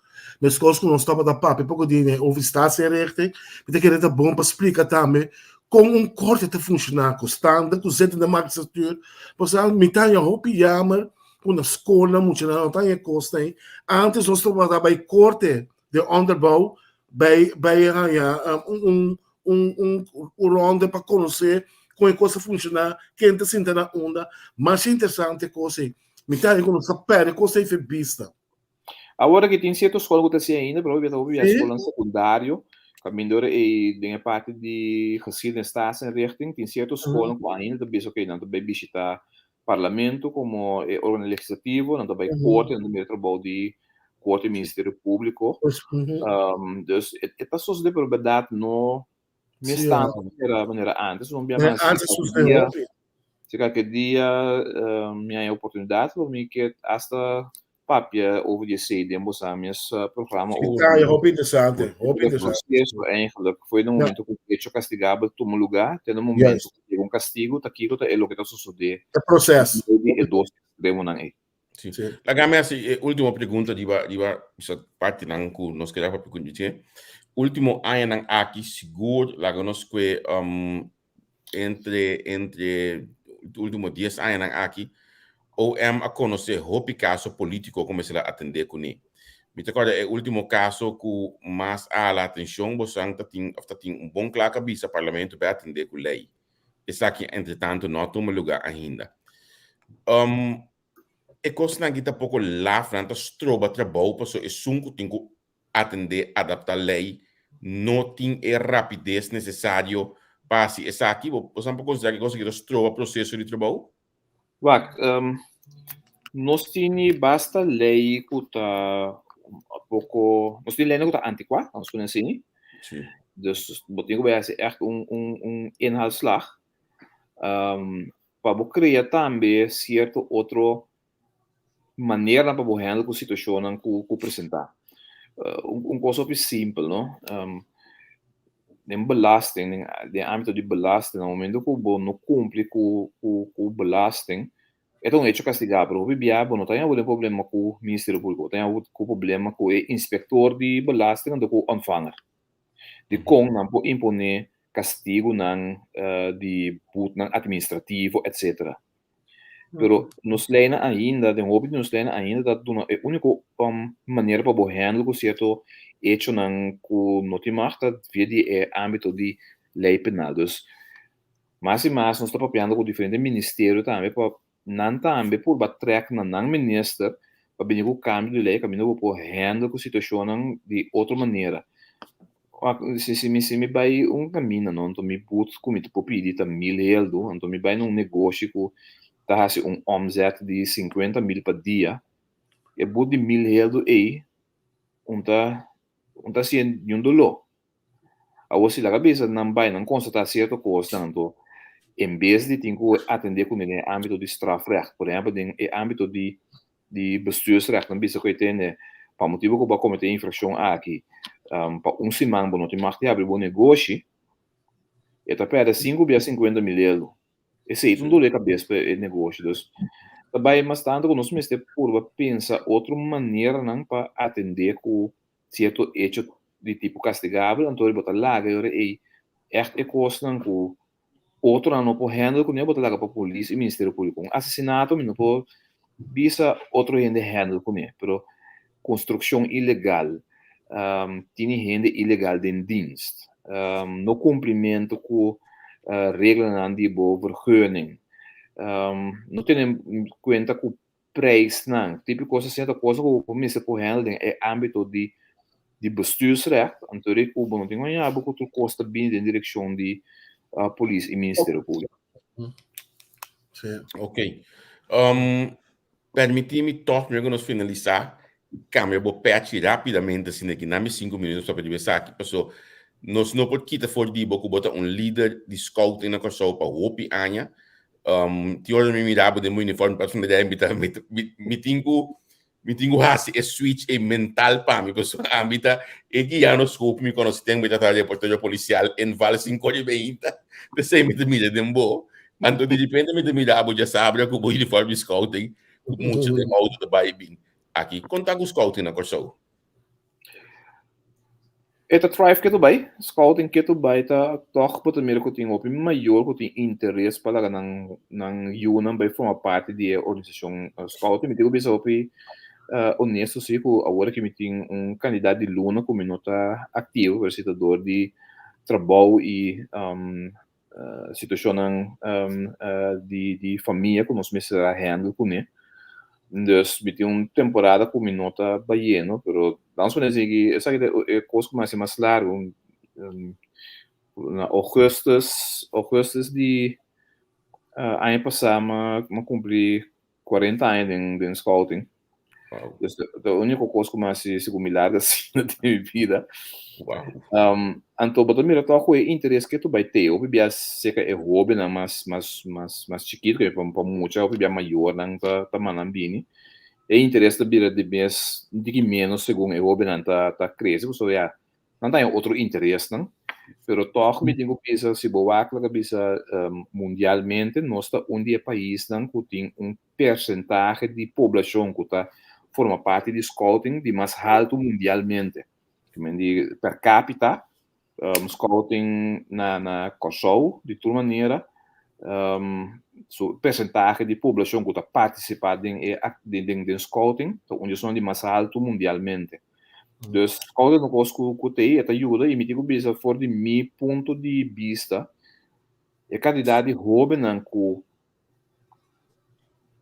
meskos ku nos tabata papia poko di den over staatsinrichting, mi ta kere ta bon pa splika tambe kon un korte ta funshoná, ku stande ku zittende magistratuur, pasobra mi ta haña hopi yamer ku na skolnan muchanan no ta haña e kosnan ei. Antes nos tabata bai korte den onderbouw bai bai haña un un un un ronde pa konosé kon e kos ta funshoná, ken ta sinta na unda. Masha interesante e kos ei. Mi ta haña ku nos ta pèrdè kos ei fe bista. Awor aki tin sierto skol ku ta hasi ainda, pero hopi ta hopi bia skolnan sekundario, kaminda ora ei den e parti di geschiedenis staatsinrichting tin sierto skolnan ku ainda ta bisa oke nan ta bai bishita Parlamento komo e organo legislativo, nan ta bai korte, nan ta mira trabou di korte i Ministerio Públiko. Dus e ta sosodé, pero bèrdat no mes tantu manera manera antes. Un bia mas dia, si kalke dia mi haña oportunidat lo mi ke asta papia over di esei den boso mes programa over di Ja, hopi interesante, hopi interesante. Proceso eigenlijk for di momento ku hecho kastigabel tuma lugá te na momento ku yega un kastigu ta kiko ta e loke ta sosodé E proces. di e dos ekstremonan ei. Sí. Laga mi hasi e último pregunta riba riba bisa partinan ku nos keda papia ku dje. Último añanan aki sigur laga nos kue um, entre entre último 10 añanan aki OM a konosé hopi kaso polítiko ku mester a atendé kuné. Mi ta kòrda e último kaso ku mas a hala atenshon bosan ta tin òf ta tin un bon kla kabisa parlamento bai atendé ku lei. Esaki entretantu no a tuma lugá ainda. Um, e kosnan aki ta poko laf, nan ta stroba trabou pasobra esun ku tin ku atendé, adaptá lei, no tin e rapides nesesario pa hasi esaki? Bo bo por konsiderá ku e kos aki ta stroba proseso di trabou? Wak, nos tin basta lei ku ta poko, nos tin leinan ku ta antikuá, nos pone asina. Sí. Dus bo tin ku bai hasi ègt un un un inhaalslag. Pa bo krea tambe sierto otro maneranan pa bo handle ku situashonnan ku ku presentá. Un kos hopi simpel, no? Den belasting, den den ámbito di belasting, na momento ku bo no kumpli ku ku ku belasting, e ta un hecho kastigabel. Hopi bia bo no ta haña bo den problema ku Ministerio Públiko, bo ta haña bo ku problema ku e inspektor di belasting anto ku ontvanger. Dikon nan por imponé kastigunan di butnan atministrativo, etcetera. Pero nos leynan ainda, den hopi di nos leynan ainda ta duna e úniko manera pa bo handle ku sierto echonan ku no tin mag ta via di e ámbito di ley penal. Dus mas i mas nos ta papiando ku diferente ministerio tambe pa nan tambe purba trèk na nan minister pa bini ku kambio di ley kaminda bo por handle ku situashonnan di otro manera. Si si mi si mi bai un kaminda no anto mi but ku mi ta por pidi ta mil heldu anto mi bai na un negoshi ku ta hasi un omzet di 50.000 pa dia e but di mil heldu ei un ta un ta hasié niun doló. Awor si laga bisa nan bai nan konstatá sierto kosnan anto en bes di tin ku atendé kuné den e ámbito di strafrecht por ehèmpel den e ámbito di di bestuursrecht nan bisa ku e tende pa motibu ku bo a kometé e infrakshon aki pa un siman bo no tin mag di habri bo negoshi e ta pèrdè sinku bia 50.000 euro. Esei ta un dolor di kabes pa e negoshi. Dus ta bai mas tantu ku nos mester purba pensa otro maneranan pa atendé ku sierto echo di tipo kastigabel, anto bo ta laga e ora ei ègt e kosnan ku otronan no por handle kuné, bo ta laga pa polis i Ministerio Públiko. Un asesinato mi no por bisa otro hende handle kuné, pero konstrukshon ilegal, tini hende ilegal den dienst, no kumplimentu ku reglanan di bo vergunning, no tene kuenta ku prijsnan, tipo kos asina ta kos ku bo mester por handle den e ámbito di di bestuursrecht, anto di ku bo no tin ku haña bo ku tur kos ta bini den direkshon di polis i Ministerio Públiko. Sí. Ok. Permití mi tòg primero ku nos finalisá, kambia bo pèchi rápidamente asina aki, nami sinku minuut nos papia riba esaki, paso nos no por kita for di bo ku bo ta un lider di scouting na Kòrsou pa hopi aña. Tin ora mi mira bo den bo uniform pa mi ta mi tin ku mi tin ku hasi e switch e mental pa mi pasobra ami ta e guiano scope mi konosi ten mi ta traha reportero polisial en val 5:20 p'esei mi ta mira den bo anto di repente mi ta mira bo djasabra ku bo uniform di scouting ku mucha den auto ta bai bin aki kon ta ku scouting na Kòrsou? E ta thrive ketu bai, scouting ketu bai ta tòg bo ta mira ku tin hopi mayor ku tin interes pa laga nan nan yunan bai forma parti di e organisashon scouting. Mi tin ku bisa hopi honesto si ku awor aki mi tin un kandidat di luna ku mi no ta aktivo pero si ta dor di trabou i Situashonnan di di famia ku nos mester a handle kuné. Dus mi tin un temporada ku mi no ta bayendo, pero damos pone esei ki esaki ta e kos ku mi hasi mas largu. Na ougùstus, ougùstus di aña pasá mi a kumpli 40 aña den den scouting. Wow. Dus de, de único kos ku mi hasi si ku mi larga asina den mi vida. Wow. Anto bo ta mira tòg ku e interes ke tu bai te. Hopi bia seka e hóbennan mas mas mas mas chikitu ke pa pa mucha hopi bia mayornan ta ta mannan bini. E interes ta bira di mes un tiki ménos segun e hóbennan ta ta krese pasobra ya nan ta haña otro interesnan. Pero tòg mi tin ku bisa si bo wak loke a bisa mundialmente nos ta un di e paisnan ku tin un persentahe di poblashon ku ta forma parti di scouting di mas haltu mundialmente. Di per capita scouting na na Kòrsou di tur manera su persentahe di poblashon ku ta partisipá den e den den scouting ta un di esun di mas haltu mundialmente. Dus scouting ta un kos ku ku ta ei e ta yuda i mi tin ku bisa for di mi punto di bista e kantidat di hóbennan ku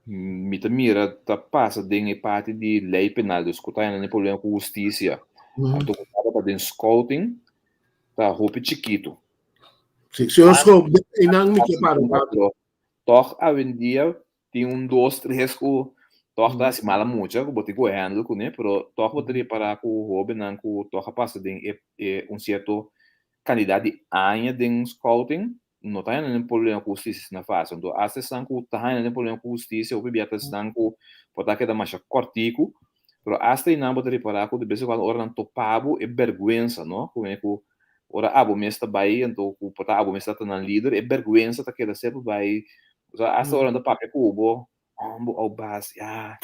Mi ta mira ta pasa den e parti di lei penal, dus ku ta haña problema ku hustisia. Anto ku tabata den scouting ta hopi chikitu. Sí, señor Schoop, einan mi ke para un rato. Toch awendia tin un dos, tres ku toch ta hasi mala mucha ku bo tin ku handle kuné, pero toch bo ta repará ku hóbennan ku toch a pasa den e e un sierto kantidat di aña den scouting no ta haña nin problema ku hustisia asina fásil. Anto asta esnan ku ta haña nin problema ku hustisia hopi bia ta esnan ku por ta keda masha kòrtiku, pero asta einan bo ta repará ku de bes en kuando ora nan topa bo e bèrgwensa no, ku ku Ora abo mes ta bai, anto ku por ta abo mes ta ta nan lider, e bèrgwensa ta keda semper bai. Osea, asta ora nan ta papia ku bo, Hombo, ou bas, ya,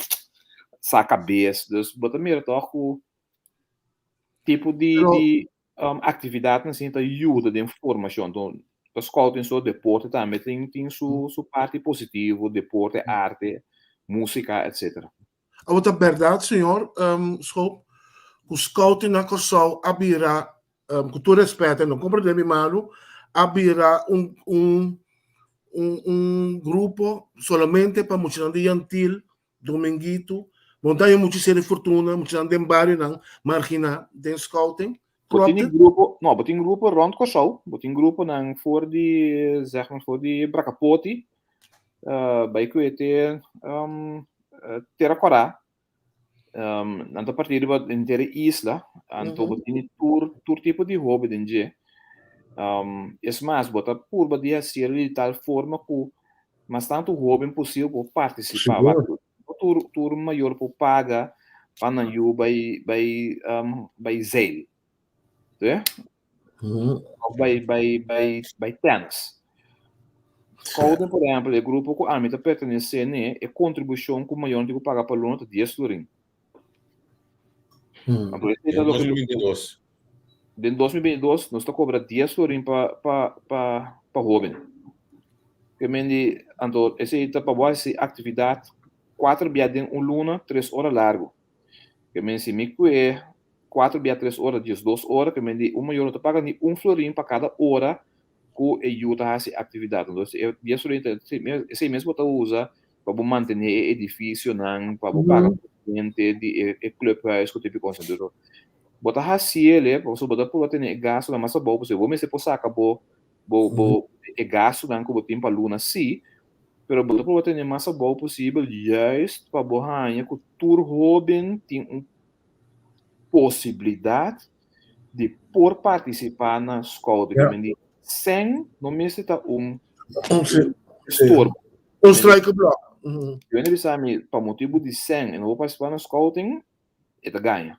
sa kabes. Dus bo ta mira tòg ku tipo di di aktividatnan asina ta yuda den formashon. Anto, ta scouting so, deporte tambe tin tin su su parti positivo, deporte, arte, músika, etcetera. Awor ta bèrdat, señor Schoop, ku scouting na Kòrsou a bira, ku tur rèspèt, no komprendé mi malu, a bira un un un un grupo solamente pa muchanan di Yantil, Dominguito, bo no ta haña mucha Seri Fortuna, muchanan den barionan marginá den scouting? Bo tin e grupo, no, bo tin grupo rònt Kòrsou, bo tin gruponan for di, zeg maar, for di Brakapoti, bai ku e te Tera Kòrá, nan ta partí riba henter e isla, anto bo tene tur tur tipo di hopi den dje. Es mas, bo ta purba di hasiel di tal forma ku mas tantu hoben posibel por partisipá. Wak no tur tur mayor por paga pa nan yu bai bai bai zeil, te? Of bai bai bai bai tennis. Scouting por ehempel, e grupo ku ami ta pertenesé n'e, e kontribushon ku mayornan tin ku paga pa luna ta dies florin. Anto esei ta Den loke 2022. Den 2022 nos ta kobra dies florin pa pa pa pa hóben. Ke men di anto esei ta pa bo hasi aktividat kuater bia den un luna, tres ora largu. Ke men si mi kue kuater bia tres ora, diesdos ora, ke men di un mayor no ta paga ni un florin pa kada ora ku e yu ta hasi aktividat. Entonces e dies florin ta esei mes bo ta usa pa bo mantené e edifisionan, pa bo paga presidente di e e clubhuis ku tipo kos. Entonces bo ta hasiel e pasobra bo ta purba tene e gastunan mas abou pasobra bo mester por saka bo bo bo e gastunan ku bo tin pa luna sí, pero bo ta purba tene mas abou posibel juist pa bo haña ku tur hóben tin un posibilidat di por partisipá na scout. Ja. Di sèn no mester ta un Un sí. estorbo. Un struikelblok. Mm. Yo no bisa mi pa motibu di sèn e no por partisipá na scouting, e ta gaña.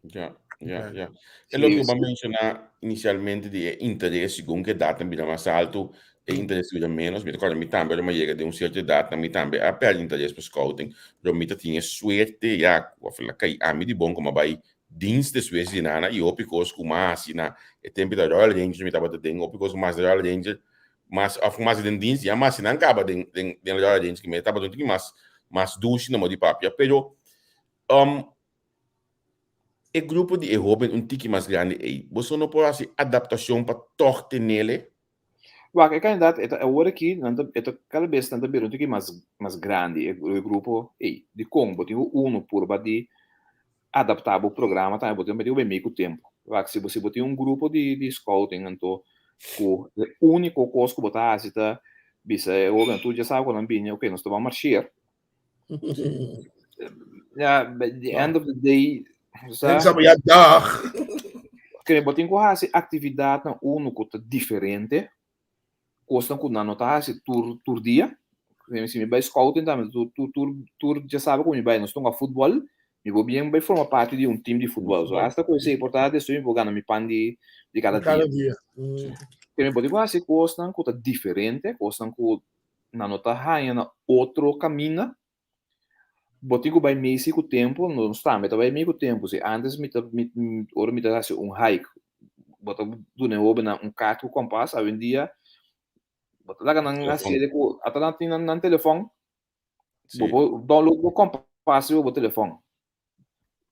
Ja, ja, Ok. ja. E loke Sí, ku bo a sí. menshoná inisialmente di e interes, segun ku edatnan bira mas altu, e interes ta bira ménos. Mi ta kòrda mi tambe ora mi a yega den un sierto edatnan mi tambe a pèrdè interes pa scouting, pero mi ta tin e suerte ya ku a fla kai ami di bon ku mi a bai dienst despues di nana i hopi kos ku mi a hasi na e tempu ta Royal Rangers mi tabata den, hopi kos ku mi a hasi na Royal Rangers mas òf ku mi a hasi den dienst ya mi a hasi nan kaba den den den Royal Rangers ku mi tabata un tiki mas mas dushi na modo di papia, pero E grupo di e hoben un tiki mas grandi ei, boso no por hasi adaptashon pa tòg tenele? Wak, e kandidat e ta awor aki, nan ta, e ta kada bes nan ta bira un tiki mas mas grandi e e grupo ei. Dikon? Bo tin ku unu purba di adaptá bo programa tambe, bo tin ku bai mei ku tempu. Wak, si bo si bo tin un grupo di di scouting anto ku e úniko kos ku bo ta hasi ta bisa e hobennan tur dje sa ku nan bini, oke nos ta ban marsheer. Ja, by the end of the day, sa, Sa ja, dag. Kere bo tin ku hasi aktividatnan unu ku ta diferente, kosnan ku nan no ta hasi tur tur dia. Si mi bai scouting tambe tur tur tur tur dja sabe ku mi bai nos tunga futbòl, mi por bien bai forma parti di un team di futbòl. So hasta ku esei por ta despues mi por gana mi pan di di kada Kada dia. dia. Kere bo tin ku hasi kosnan ku ta diferente, kosnan ku nan no ta haña na otro kaminda. Bo tin ku bai mei si ku tempu, nos tambe ta bai mei ku tempu. Si antes mi ta mi ora mi ta hasi un hike, bo ta duna e hobennan un kaart ku kompas, awendia bo ta laga nan hasi ku ata nan tin nan telefòn, bo por download bo kompas riba bo telefòn.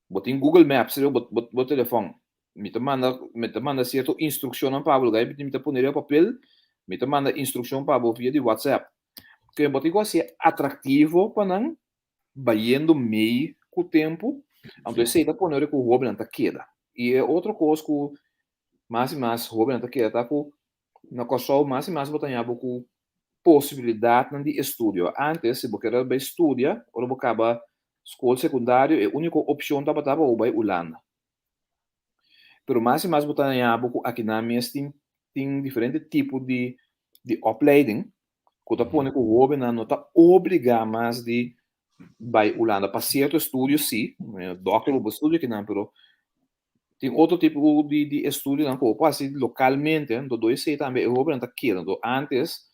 Bo tin Google Maps riba bo bo bo telefòn. Mi ta manda mi ta manda sierto instrukshonnan pa bo, lugar mi ta pone riba papel, mi ta manda instrukshon pa bo via di WhatsApp. Ke bo tin ku hasi atraktivo pa nan bayendo mei ku tempu, anto esei ta pone ora ku hóbennan ta keda. I e otro kos ku mas i mas hóbennan ta keda ta ku Na Kòrsou mas i mas bo ta haña bo ku posibilidatnan di estudio. Ántes si bo kere bai studia, ora bo kaba skol sekundario e úniko opshon tabata pa bo bai Ulanda. Pero mas i mas bo ta haña bo ku akinan mes tin tin diferente tipo di di opleiding ku ta pone ku hóbennan no ta obligá mas di bai Ulanda pa sierto estudio sí, dòkter bo por studia akinan pero Tin otro tipo di di estudionan ku bo por hasi lokalmente, anto dor esei tambe e hóbennan ta keda. Anto ántes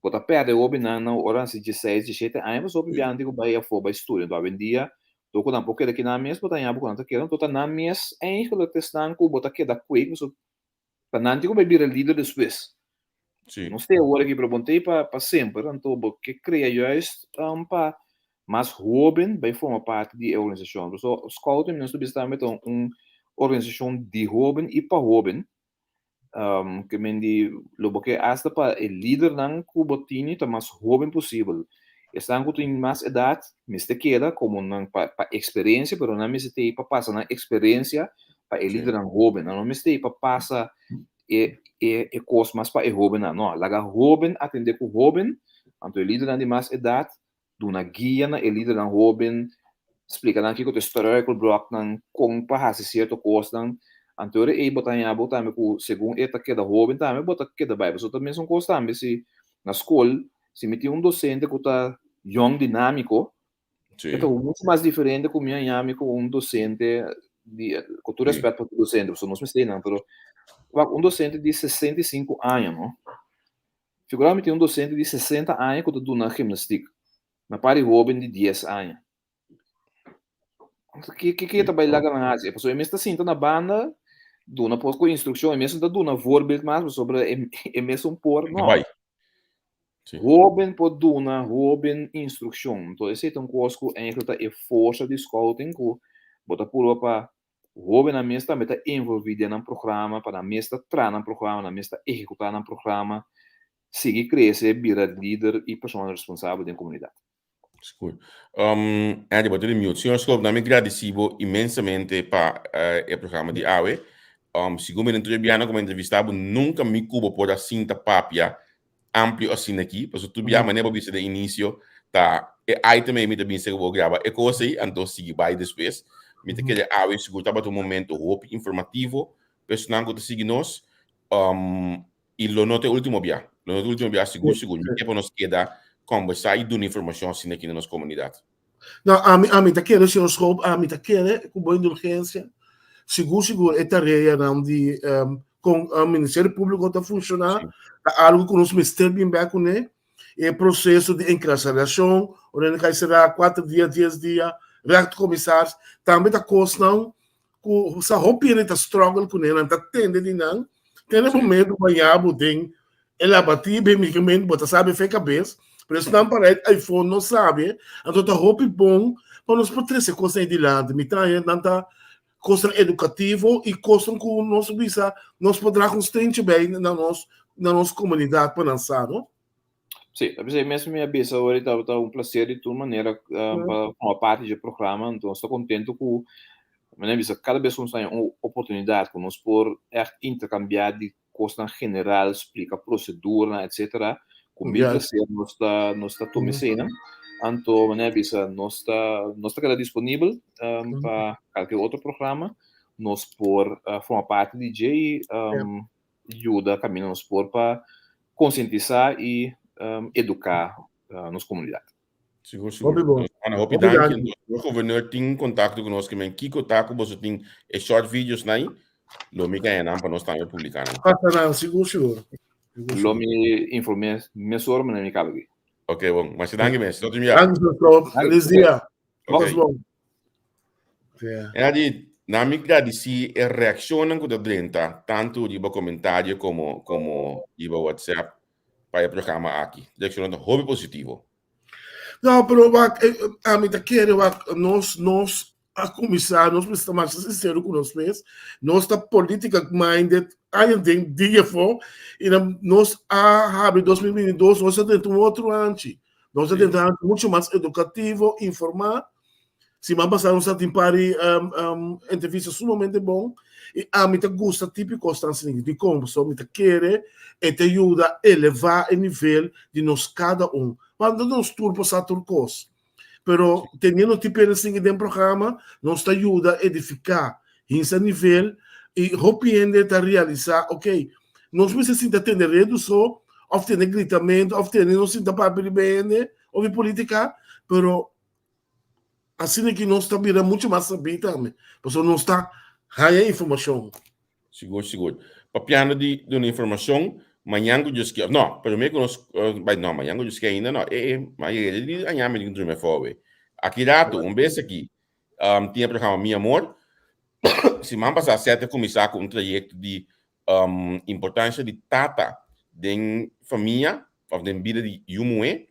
bo ta pèrdè e hóbennan na ora nan hasi dieseis, diesshete aña pasobra hopi biaha nan tin ku bai afó bai studia. Anto awendia dor ku nan por keda kinan mes bo ta haña bo ku nan ta keda. Anto ta nan mes eigentlik ta esnan ku bo ta keda kweek pasobra Pa nan tin ku bai bira lider despues. Sí. No stay awor aki, pero bon tei pa pa semper, anto bo ke krea juist um, pa mas hoben bai forma parti di e organisashon. So, Scouting nos ta bisa tambe ta un organisashon di hoben i pa hoben. Um, ke men di lo bo ke hasta pa e lidernan ku bo tini ta mas hoben posibel. Esnan ku tin mas edat mester keda komo nan pa pa eksperensia, pero nan mester tei pa pasa nan eksperensia pa e lidernan hoben. Nan no mester pa pasa e e e kos mas pa e hobennan. No, laga hoben atendé ku hoben, anto e lidernan di mas edat duna guia na e lidernan hoben, splika nan kiko ta e struikelbloknan, kon pa hasi sierto kosnan. Anto ora ei bo ta haña bo tambe ku segun e ta keda hoben tambe bo ta keda bai. Pasobra ta mesun kos tambe si na skol si mi tin un dosente ku ta yòn dinámiko, Sí. E ta mucho mas diferente ku mi haña mi ku un docente di, con tur Sí. respet pa tur docente, pasobra nos mester nan, pero wak un docente di 65 aña, no? Figura mi tin un docente di 60 aña ku ta duna gimnastiek na par di hoben di 10 aña. Ke ke ke ta bai laga nan hasi? Pasobra e mes ta sinta na banda, duna poko instrukshon, e mes no ta duna voorbeeld mas pasobra e e mes un por, Ta no. bai. Sí. Hóben por duna hóben instrukshon. Entonces esei ta un kos ku eigenlijk ta e forsa di scouting ku bo ta purba pa hóbennan mes tambe ta envolví den nan programa, pa nan mes ta traha nan programa, nan mes ta ehekutá nan programa, sigui krese, bira lider i persona responsabel den komunidat. Sigur. Um, Andy, bo ta di mute. Señor Schoop, na mi gradisí bo inmensamente pa eh, e programa di awe. Um, sigur mi dentro di biaha ku mi entrevistá bo, nunka mi ku bo por a sinta papia amplio asina aki. Pasobra tur biaha manera bo bisa den inicio, ta e item ei mi ta bin sega bo graba e kos ei, anto sigui bai despues. Mi ta kere awe sigur tabata un momento hopi informativo pa esnan ku ta sigui nos. Um, I lo no ta e ultimo bia. Lo no ta e ultimo bia, sigur, sigur. Mi ke pa nos keda kombersá i duna informashon asina aki na nos komunidat. No, ami, ami ta kere, señor Schoop, ami ta kere ku bo indulgensia, sigur, sigur e tareanan di um, kon um, Ministerio Públiko ta funshoná, ta algu ku nos mester bin bek kuné. E proseso di enkarselashon, ora nan kai será kuater dia, dies dia, rechtcommissaris, tambe ta kosnan ku sa hopi hende ta struggle kuné, nan ta tende di nan, te na momento ku baña bo den e labatí bemigamente bo ta sabi fe kabes, pero esnan para e iPhone no sabi, anto ta hopi bon pa nos por trese kosnan ei dilanti. Mi ta haña nan ta kosnan edukativo i kosnan ku nos bisa nos por draga un steentje bij na nos na nos komunidat pa nan sa, no? Sí, ta p'esei mes mi a bisa ora tabata un placer di tur manera pa forma parti dje programa, anto nos ta contento cu manera mi bisa cada bes cu nos ta haña un oportunidad cu nos por echt intercambia di cosnan general, splica proceduranan etcetera, cu mil placer nos ta nos ta tuma eseinan, anto manera mi bisa nos ta nos ta keda disponibel pa cualkier otro programa nos por forma parti di dje y yuda kaminda nos por pa konsientisá i eduká nos komunidat. Sigur, sigur. Hopi bon. Ana, hopi Hopi danki. danki. Nos gouverneur tin kontakto ku nos ke men kiko ta ku boso tin e short videos nai, lo mi gaña nan pa nos tambe publiká nan. Pasa nan, sigur, sigur. Sigur, Lo sigur. mi informé mesora manera mi kaba aki. Ok, bon. Masha danki mes. Tot un bia. Danki, Sr. Danki. Feliz dia. Ok. Nos bon. Yeah. En adi, na mi gradisí e reakshonnan ku ta drenta, tantu riba komentario komo komo riba WhatsApp pa e programa aki. Reakshonnan ta hopi positivo. No, pero wak, eh, ami ta kere wak, nos, nos a kuminsá, nos mester ta masha sinsero ku nos mes, nos ta politica minded, aña den dia afó, i nan nos a habri 2022, nos a drenta un otro anchi. Nos a drenta un anchi mucho mas edukativo, informá. Siman pasá nos a tin par di um, um, entrevista sumamente bon. I ami ta gusta tipo di kosnan asina. Dikon? Pasobra mi ta kere e ta yuda elevá e nivel di nos kada un. Wak no nos tur por sa tur kos, pero teniendo tipo hende asina den programa nos ta yuda edifiká hinsa nivel i hopi hende ta realisá, ok, nos mester sinta tende redu so òf tende gritamentu òf tende nos sinta papia riba hende òf di polítika, pero Asina ki nos ta bira mucho mas sabí tambe, pasobra nos ta haña informashon. Sigur, sigur. Papiando di duna informashon, mañan ku Dios kier, no, promé ku nos bai, no, mañan ku Dios kier ainda no, e, e, ma yega di aña mi tin ku drumi afó awe. Aki ratu, un bes aki, tin e programa Mi Amor, siman pasá Seth a kuminsá ku un trayekto di importansha di tata den famia òf den bida di yu muhé.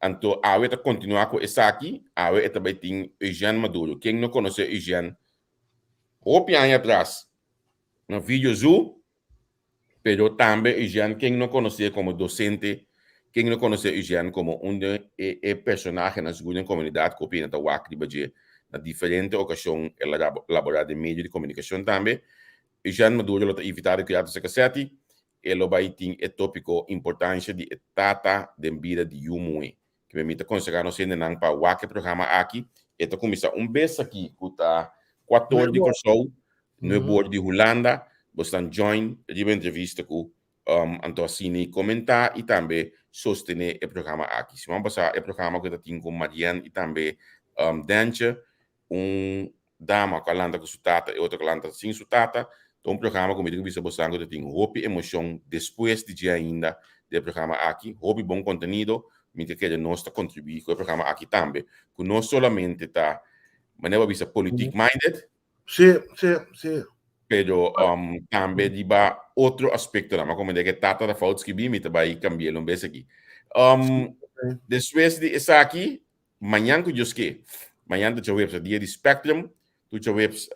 Anto awe ta kontinuá ku esaki, awe e ta bai tin Eugène Maduro. Ken no konosé Eugène? Hopi aña atras na Video Zoo, pero tambe Eugène ken no konosé komo dosente, ken no konosé Eugène komo un di e personahenan sigur den komunidat ku hopi hende ta wak riba dje na diferente okashon el a laborá den medio di komunikashon tambe. Eugène Maduro lo ta invitá di Kuyatu Sekasèti E lo bai tin e tópiko Importansha di e tata den bida di yu muhé. Kibe mi ta konsehá nos hendenan pa wak e programa aki. E ta kuminsá un bes aki ku ta kuator di Kòrsou, nuebe or di Hulanda. Bosnan join riba entrevista ku anto asina i komentá i tambe sostené e programa aki. Siman pasá e programa ku ta tin ku Marianne i tambe Dentje un dama ku a lanta ku su tata e otro ku a lanta sin su tata. Ta un programa ku mi tin ku bisa boso ku ta tin hopi emoshon despues di dje ainda di e programa aki. Hopi bon kontenido. Mi ta kere nos ta kontribuí ku e programa aki tambe. Ku no solamente ta manera bo a bisa politiek minded. Sí, sí, sí. Pero tambe riba otro aspektonan. Mi a komprendé ku e tata ta fout skibí, mi ta bai kambi'el un bes aki. Despues di esaki Mañan ku Dios ke. Mañan ta djaweps, ta dia di Spectrum. Tur djaweps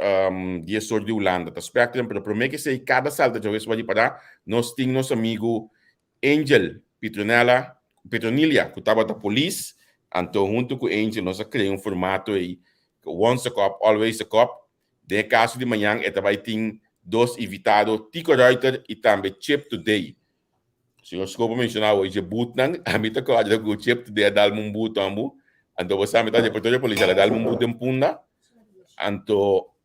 dies or di Hulanda ta Spectrum. Pero promé ke esei, kada salta djaweps bo a ripará, nos tin nos amigu Angel Petronella, Petronilia, ku tabata polis. Anto huntu ku Angel nos a krea un formato ei, Once a Cop, Always a Cop. Den e kaso di mañan e ta bai tin dos invitado, Tico Ruiter i tambe Chip Today. Señor Scoop a menciona hoy dje bootnan, ami ta corda cu Chip Today a dalme un boot ambu, anto bo sa mi ta reportero di polis, el a dalme un boot den Punda, anto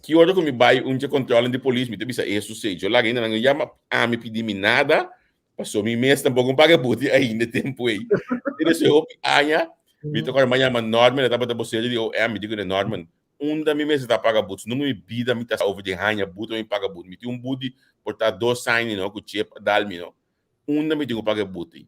ki ora cu mi bay un dje controlnan di polis mi ta bisa e su yo laga hende nan yama ami pidi mi nada, paso mi mes tampoco no paga boot ainda e tempo ey. Tin esei hopi aña, mi ta corda mi a yama Norman, e tabata bosero di OM, mi di cu Norman, Unda mi mester ta paga but? Nunca mi bida mi ta sa over di haña but o mi paga but. Mi tin un but di por ta dos aña no cu chip a dal mi no. Unda mi tin cu paga e but ei?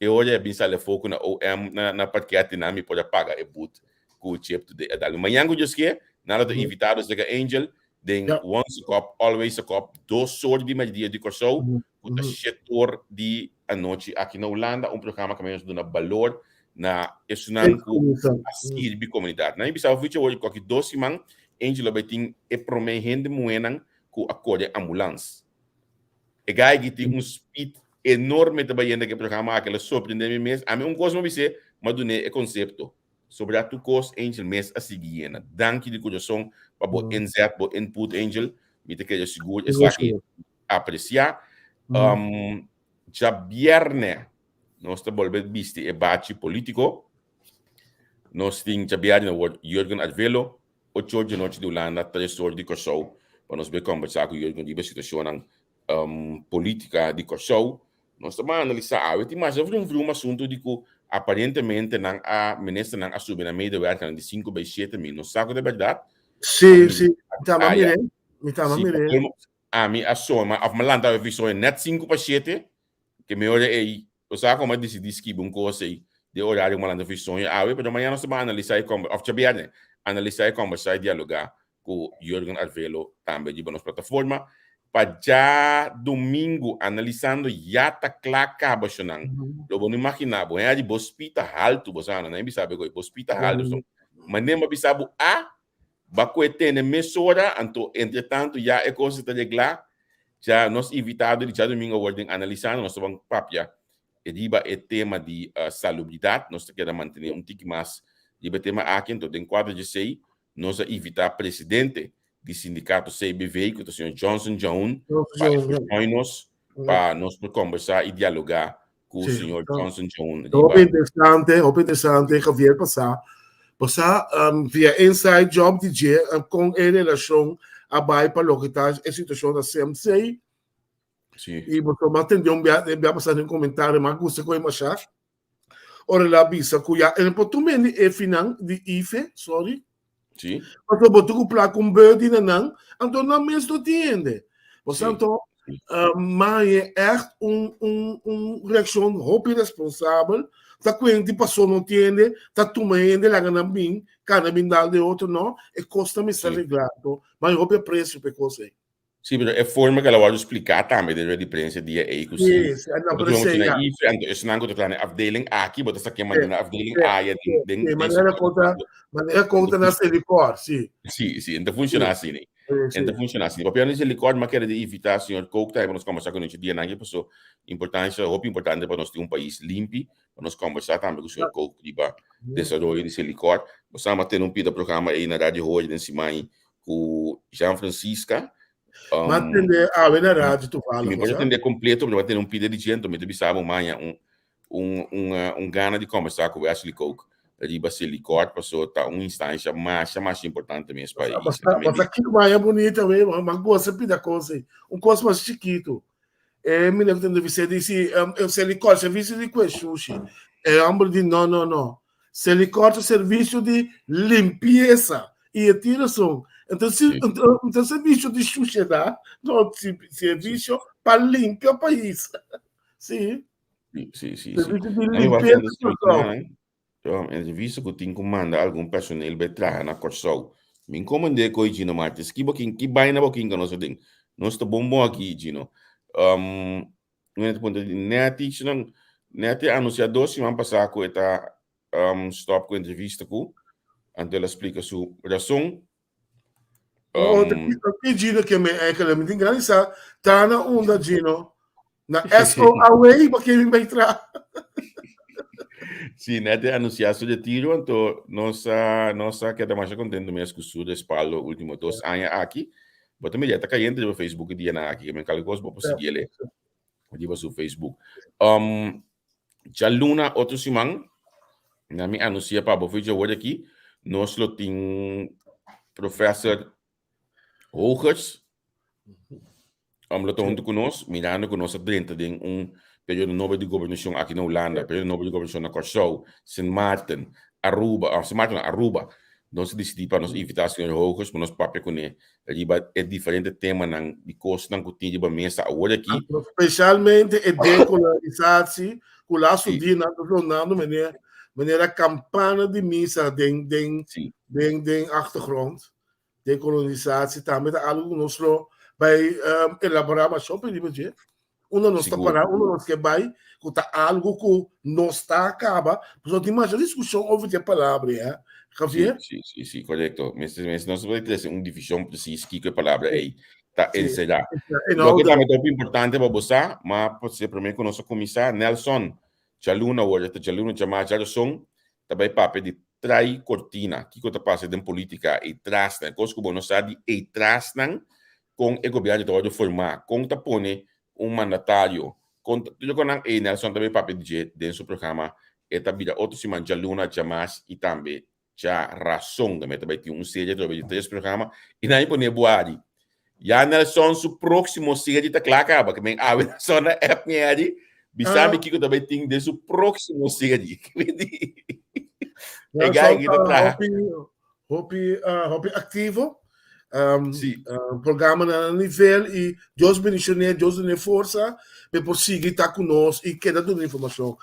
E ora e bin sali afo cu na OM na na parket nan mi por a paga e but cu chip today a dal mi. Mañan cu Dios ke, nan lo ta invitado cerca Angel den Once a Cop Always a Cop dos or di merdia di Corsou cu ta shete or di anochi aki na Hulanda. Un programa cu nos duna balor na esunnan ku a sirbi komunidat. Nan bisa ofichi awor ku aki dos siman Angel lo bai tin e promé hende muhénan ku a kore ambulans. E guy aki tin un speed enorme ta bai yenda ku e programa aki, el a sorprendé mi mes. Ami un kos mi a bis'é, mi a dun'é e konsepto. Sobra tur kos Angel mes a sigui yena. Danki di kurason pa bo inzet, bo input Angel. Mi ta kere sigur esaki apresiá. Djabièrnè nos ta bolbe bisti e bachi polítiko. Nos tin djabièrnè na word Jurgen Arvelo, ocho or di anochi di Hulanda, tres or di Kòrsou, pa nos bai kòmbersá ku Jurgen riba e situashonnan polítika di Kòrsou. Nos ta bai analisá awe tin masha vrum vrum asuntu di ku aparentemente nan a ministernan a subi nan medewerkernan di sinku bai 7000. Nos sa ku ta bèrdat. Sí, sí, mi ta mir'é, mi ta mir'é. Ami a soma of mi a lanta awe fi soña net 6:55 ke mi ora ei bo sa como a dicidi skibi un cos ei den horario cu mi a lanta fi soña awe pero mañana nos ta ban analisa y comber of djabierne analisa y combersa y dialoga cu Jurgen Arvelo tambe riba nos plataforma pa djadomingo analisando ya ta cla caba shonan lo bo no imagina bo heri bo speed ta halto bo sa nan bisa bo bo speed ta halto so mane bo a bisa bo a Ba ku e tene mesora, anto entre tanto ya e kos ta reglá. Ya nos invitado di djadumingu awor den Analisando nos ta ban papia riba e tema di salubridat. Nos ta keda mantené un tiki mas riba e tema aki. Anto den kuadro djesei nos a invitá presidente. di sindikato CBV, ku ta señor Johnson Joun, pa e por join nos, pa nos por kombersá i dialogá ku señor Johnson Joun. Hopi interesante, hopi interesante, Javier, pasá. Pasá via Inside Job di dje kon e relashon a bai pa loke ta e situashon na CMC. Sí. I bo toma atende un bia, bia pasá den komentario, m'a gusta ku e mashá. Ora el a bisa ku ya el por tuma di e finan di IFE, sorry. Sí. Pasobra bo tin ku plaka un beu di na nan, anto nan mes no tin hende. Por tanto, m'a echt un un un reakshon hopi responsabel, ta kuenti paso no tin hende, ta tuma hende laga nan bin, kana bin dal den otro, no, e kos ta mester reglá. Anto, m'a hopi apresio pa e kos ei. Sí, pero e forma que el a wòrdu spliká tambe den rueda di prensa dia ei ku sí. Sí, sí, Bo ta tuma na IFE, anto esnan ku ta traha na e afdeling aki, bo ta sa ke manda na afdeling aya den den Sí, manera kon ta manera kon ta na Selikor, sí. Sí, sí, en ta funshoná asina. En ta funshoná asina. Papiando di Selikor, mi a kere di invitá señor Kook tambe pa nos kòmbersá ku nochi dianan aki, paso importansha, hopi importante pa nos tin un pais limpi, pa nos kòmbersá tambe ku señor Kook riba desaroyo di Selikor. Bo sa mi a tene un pida programa ei na Radio Hoya den siman ku Jean Francisca. Um, Ma tende awe na radio tu fala. Mi pode tende completo, pero tende un pide di gente, mi te bisabo maña un un un eh, un gana di conversar ku Wesley Kook riba Selikor, paso ta un instancia mas mas importante mes pa isla. Basta kiko maña bonita we, ma goza pida cosa. Un cosa mas chiquito. E meneer ku ta entrevist'é di si Selikor servisio di kue shushi. E hòmber di no no no. Selikor ta servisio di limpiesa. I e tin rason. Enton si enton servisio di shushedat no servisio pa limpia pais. Si. Si, si, si. Servisio di limpiesa. Entrevista ku tin ku manda algun personel bai traha na Kòrsou. Mi nkomend'é ko'i Gino Martes. Ki bo kin, ki baina bo kin ka nos aden? Nos ta bon bon aki, Gino. Um, mi ta puntra di Netty, nan, Netty a anunsiá dos siman pasá ku e ta um, stòp ku entrevista ku, anto el a splika su rason. Oh, ki Gino ke me enkele, mi tin gana sa, ta na unda Gino? Na SOAW pa ke mi bai tra. Sí, net e anunciá su retiro, anto nos a nos a keda masha contento mes ku su respaldo último dos aña aki. Bo ta mira, ta cayente riba Facebook e dianan aki, ke men kal kos bo por sigui ele riba su Facebook. Um, djaluna otro siman, na mi anuncia pa bo fecha awor aki, nos lo tin Professor Hogers um, lo ta hunto ku nos, mirando ku nos a drenta den un periodo nobo di gobernashon aki na Hulanda, periodo nobo di gobernashon na Kòrsou, Sint Maarten, Aruba, ah, Sint Maarten no, Aruba. Nos a disidí pa nos invitá señor Hogers pa nos papia kuné riba e diferente temanan di kosnan ku tin riba mesa awor aki. Spesialmente e dekolonisatie ku lastu dianan ta sonando manera manera kampana di misa den den den den achtergrond. Dekolonisatie tambe ta algu ku nos lo bai elaborá mas hopi riba dje. Unda nos ta pará, unda nos ke bai, ku ta algu ku nos ta kaba. Pasobra tin masha diskushon over di e palabra ei, Javier? Sí, sí, sí, korekto. Mester, mester, nos por trese un divishon presis kiko e palabra ei ta enserá. Loke tambe ta hopi importante pa bo sa, ma por ser promé ku nos a kuminsá, Nelson, djaluna awor, ya ta djaluna, djamá, djarason, ta bai papia di trai kortina, kiko ta pasa den politika, e trasnan, kos ku bo no sa di e trasnan, kon e gobièrnu ta wòrdu formá, kon ta pone un mandatario, kon ta, tur konan ei Nelson ta bai papia di dje den su programa, e ta bira otro siman djaluna, djamas i tambe djarason. Tambe ta bai tin un serie atrobe di tres programa i nan a pone buari. Ya Nelson su próksimo serie ta kla kaba, ke men awe Nelson a app mi eri, bisa mi kiko ta bai tin den su próksimo serie. E guy aki ta traha. Hopi, hopi aktivo. Um, sí. uh, programa na nivel y Dios bendicioné, Dios dune forza, pe por sigui ta con nos y queda duna información.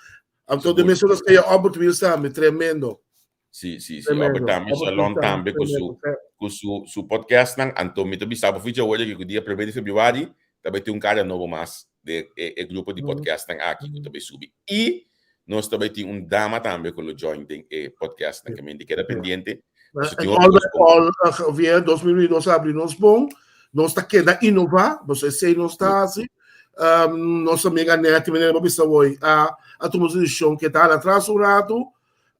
Anto de mes horas que Albert Wills tambe, tremendo. Sí, sí, sí. Albert tambe, Shalom tambe con su, con su, su podcast nan. Anto mi ta bisa bo ficha hoor que dia 1 de februari tambe tin un cara nobo mas de e, e grupo di podcast nan aki ku tambe subi. Y nos tambe tin un dama tambe ku lo join den e podcast nan que men di keda pendiente. En all by all, Javier, 2022 abri nos bon. Nos ta keda innova, nos esei nos ta hasi. Um, nos amiga Nettie, meneer Babista hoy, a, a tuma su decisión que ta atrás un rato.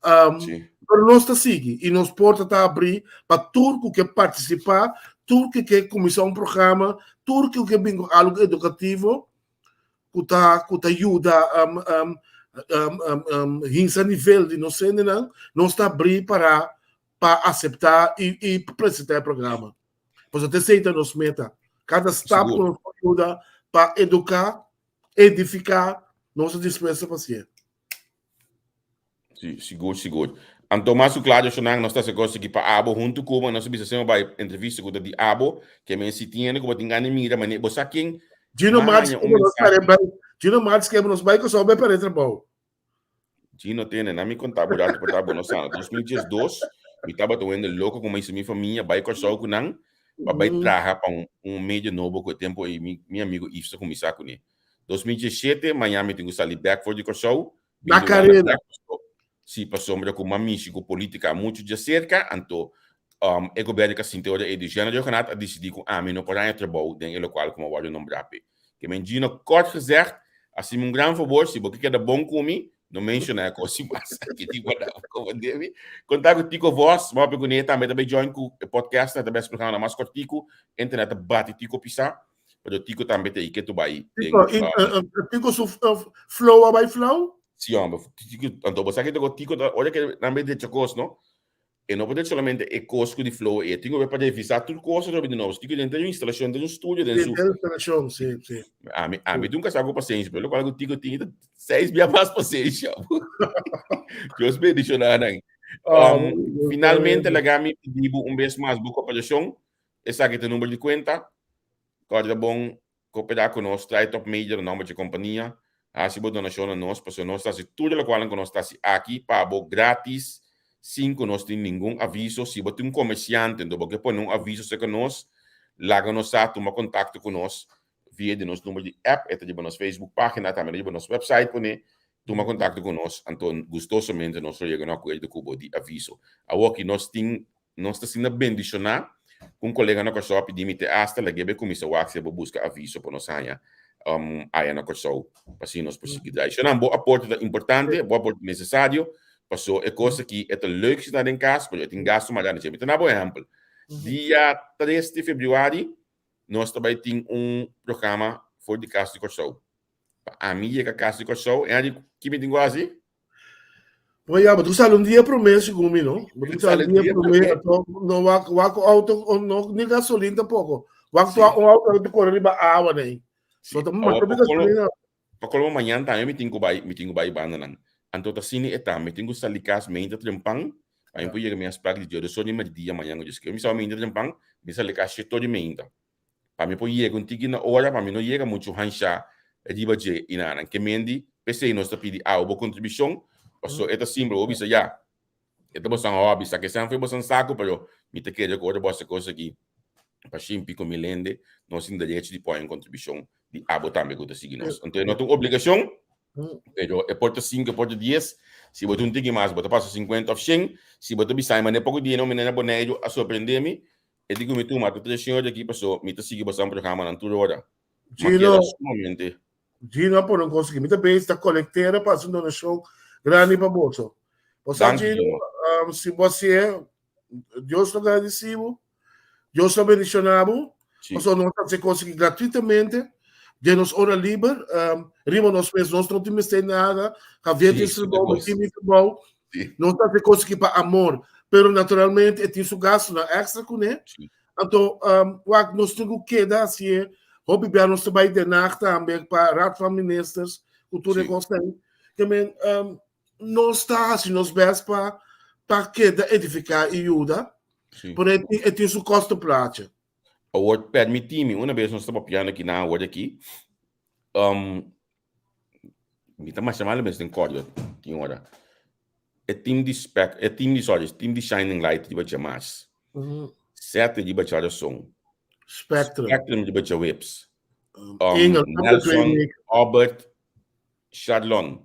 Um, sí. Pero nos ta sigui y nos porta ta abri pa tur ku ke participa. Tur ke ke kuminsá un programa, tur ke ke bin ku algu edukativo ku ta ku ta yuda hinsa nivel di nos hendenan, nos ta abrí para pa aseptá i i presentá e programa. Pasobra ta esei ta nos meta. Kada stap ku nos por yuda pa eduká, edifiká, nos ta dispuesto pa hasié. Sí, sigur, sigur. Anto mas ku klaru shonnan nos ta hasi kos aki pa abo huntu ku bo, nos a bisa semper bai entrevista ku ta di abo, ke men si tin hende ku bo tin gana di mira, mane bo sa ken Gino Marx haña ke un nos mensahe. pare bai, Gino Marx ke nos bai Kòrsou bai pare trabou. Gino tene, na mi konta bo rato por ta bo no sa. 2012 mi tabata un hende loko ku mi mi famia bai Kòrsou ku nan pa bai traha pa un un medio nobo ku e tempu ei mi mi amigo Yves ta kuminsá kuné. 2017 maña mi tin ku sali bèk for di Kòrsou Na karera. Si, pasobra ku m'a mishi ku politika muchu djaserka, anto e gobièrnu ka sinti ora ei di General Rhuggenaath a disidí ku ami no por haña trabou den e lokual ku m'a wòrdu nombrá p'e. Ke men Gino, kòrt gezegd, hasi mi un gran fabor, si bo ke keda bon ku mi, no menshoná e kos mas aki di bo komprendé mi? Konta ku Tico Vos, m'a papia kuné, tambe ta bai join ku e podcast, ta bai splika nan mas kòrtiku, internet ta bati Tico pisá. Pero Tico tambe ta ike tu bai. Tico, den, uh, Tico su flow a bai flow? Sí, hombre. Tico, anto bo sa que Tico, ora que nan be hecho cos, no? E no puede solamente e cos ku di flow e tingo be pa revisar tur cosa robi di novo. Tico dentro de instalación, dentro de un studio, dentro su instalación, sí, sí. A mi, a mi nunca saco paciencia, pero lo cual Tico tiene seis bia más paciencia. Dios bendicionar nan. Finalmente, lagami pidi un bes mas bo cooperación. Esaki ta number di cuenta. Kòrda bon koperá ku nos, trae Top Media na nòmber dje kompania, hasi bo donashon na nos, pasobra nos ta hasi tur e lokualnan ku nos ta hasi aki pa bo grátis, sin ku nos tin ningun aviso. Si bo tin un komersiante anto bo ke pone un aviso serka nos, laga nos sa, tuma kontakto ku nos via di nos number di app, e ta riba nos Facebook página, tambe ta riba nos website pone, tuma kontakto ku nos, anto gustosamente nos lo yega na un akuerdo ku bo di aviso. Awoki nos tin Nos ta asina bendishoná ku un kolega na Kòrsou a pidi mi te asta lag'é bai kuminsá wak si e bo buska aviso pa nos haña aya na Kòrsou pa asina nos por sigui drai. Shonnan, bo aporte ta importante, bo aporte ta nesesario, paso e kos aki e ta leuk si ta den kas, pero e tin gastu mas grandi. Mi ta na bo ehèmpel, dia tres di febrüari nos ta bai tin un programa for di kas di Kòrsou. Pa ami yega kas di Kòrsou, Henry, ki mi tin ku hasi? Bo ya, bo sali un dia promé segun mi, no? Bo sali un dia promé, anto no wak wak auto no ni gasolin tampoco. Wak tu un auto que corre riba awa nei. So ta ma gasolina. Pa colmo mañana tambe mi tin ku bai, mi tin ku bai banda nan. Anto ta sini e ta, mi tin ku sali kas meinta trempan, pa mi por yega mi afspraak di djode so di merdia mañana. Mi sa meinta trempan, mi sali kas shete di meinta. Pa mi por yega un tiki na ora, pa mi no yega muchu hanshá riba dje i nan. Ke mendi, p'esei nos ta pidi awe bo kontribushon, pasobra e ta simpel, bo bisa ya, e ta bosan hòbi, sa ke esnan foi bosan saku, pero mi ta kere ku ora bo hasi kos aki pa shimpi ku mi lende, nos tin derecho di pone un kontribushon di abo tambe ku ta sigui nos. Anto e no ta un obligashon, pero e por ta sinku, e por ta dies, si bo ta un tiki mas, bo ta pasa sinkuenta òf shen, si bo ta bisa, mane poko dia no mi na Boneiru a sorprende mi, E di ku mi tuma ta tres señor di aki paso mi ta sigui bosan programanan tur ora. Ma Gino, keda sumamente. Gino a pone un kos aki. Mi ta bezig ta kolektera pa hasi un donashon grandi pa boso. Bo sa Danki, Gino, Gino. si bo hasié, Dios lo gradisí bo, Dios lo bendishoná bo. Sí. Pasobra nos ta hasi e kos aki gratuitamente, den nos ora liber, riba nos mes. Nos no tin mester nada. Javier Sí, tin su super trabou, mi kos. tin mi trabou. Sí. Nos ta hasi kos aki pa amor, pero naturalmente e tin su gastunan extra kuné. Sí. Anto, um, wak, nos tin ku keda hasié. Hopi bia nos ta bai Den Haag tambe pa Raad van Ministers, ku tur e Sí. kosnan. Ke men, um, nos ta hasi nos best pa pa keda edifiká i yuda, Sí. pero e tin, e tin su kostenplaatje. Awor, permití mi, una bes nos ta papiando aki na awor aki, um, mi ta masha malo mes den kòrda tin ora. E team di spec, e team di sorry, team di Shining Light riba djamas. Sete riba djarason. Spectrum. Spectrum riba djaweps. Engel, Nelson, Albert, Charlon,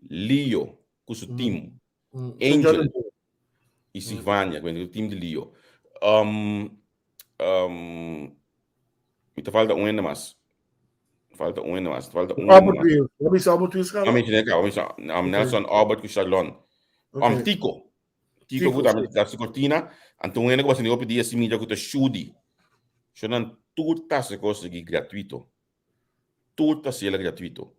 Leo ku su team. Angel i Sigvania, ku e team di Leo. Um, um, mi ta falta un hende mas. Falta un hende mas. Falta un hende mas. Albert Bisa Albert Wils kaba? Mencioné kaba. Nelson, Albert ku Charlon. Tico. Tico ku tambe ta su cortina. Anto un hende ku basa ni hopi dia si mira ku ta Shudi. Shonnan tur ta hasi kos aki gratuito. Tur ta hasiel gratuito.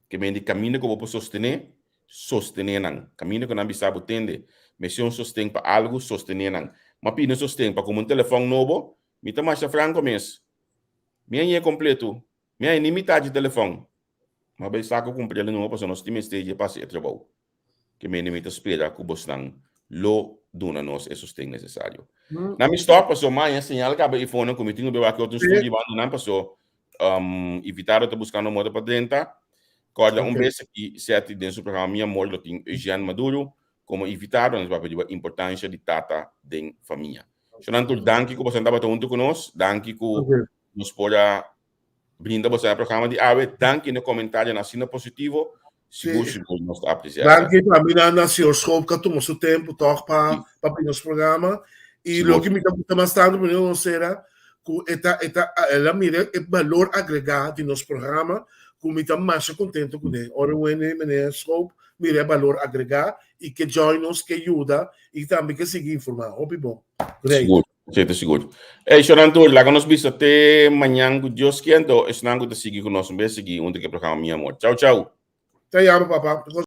Ke men di kaminda ku bo por sostené, sostené nan. Kaminda ku nan bisa bo tende, mester un sosten pa algu, sostené nan. M'a pidi un sosten pa kumpra un telefòn nobo, mi ta masha franko mes. Mi a ñe kompleto, mi a ñe ni mitad dje telefòn. M'a bai saka kumpra el nobo pasobra nos tin mester dje pa hasi e trabou. Ke mende mi ta spera ku bosnan lo duna nos e sosten nesesario. Na mi stop paso maña señal kaba e fono ku mi tin ku beba aki otro studio banda nan paso um, invitado ta buskando moda pa drenta. Kòrda un bes aki seti den su programa Mi Amor lo tin Eugène Maduro komo invitado nos papia riba importansha di tata den famia. Shonan tur danki ku bosan tabata huntu ku nos, danki ku nos por a Brinda boso na programa di awe. Danki na comentarionan asina positivo. Sigur, sigur nos ta aprecia Danki esaki. tambe na na señor Schoop que a tuma su tempo toch pa pa bini nos programa. Y Sigur. loke mi ta gusta mas tanto meneer Rosera cu e ta e ta el a mira e balor agrega di nos programa cu mi ta masha contento cune. Ora un hende meneer Schoop mira e balor agrega y ke join nos, ke yuda y tambe ke sigui informa. Hopi bon. Great. Sigur. Sí, ta sigur. Ey, Shonan tur, laga nos bisa te mañan ku Dios kier, anto esnan ku ta sigui ku nos un bes sigui huntu ku e programa Mi Amor. Chau, chau. Te yama, papa.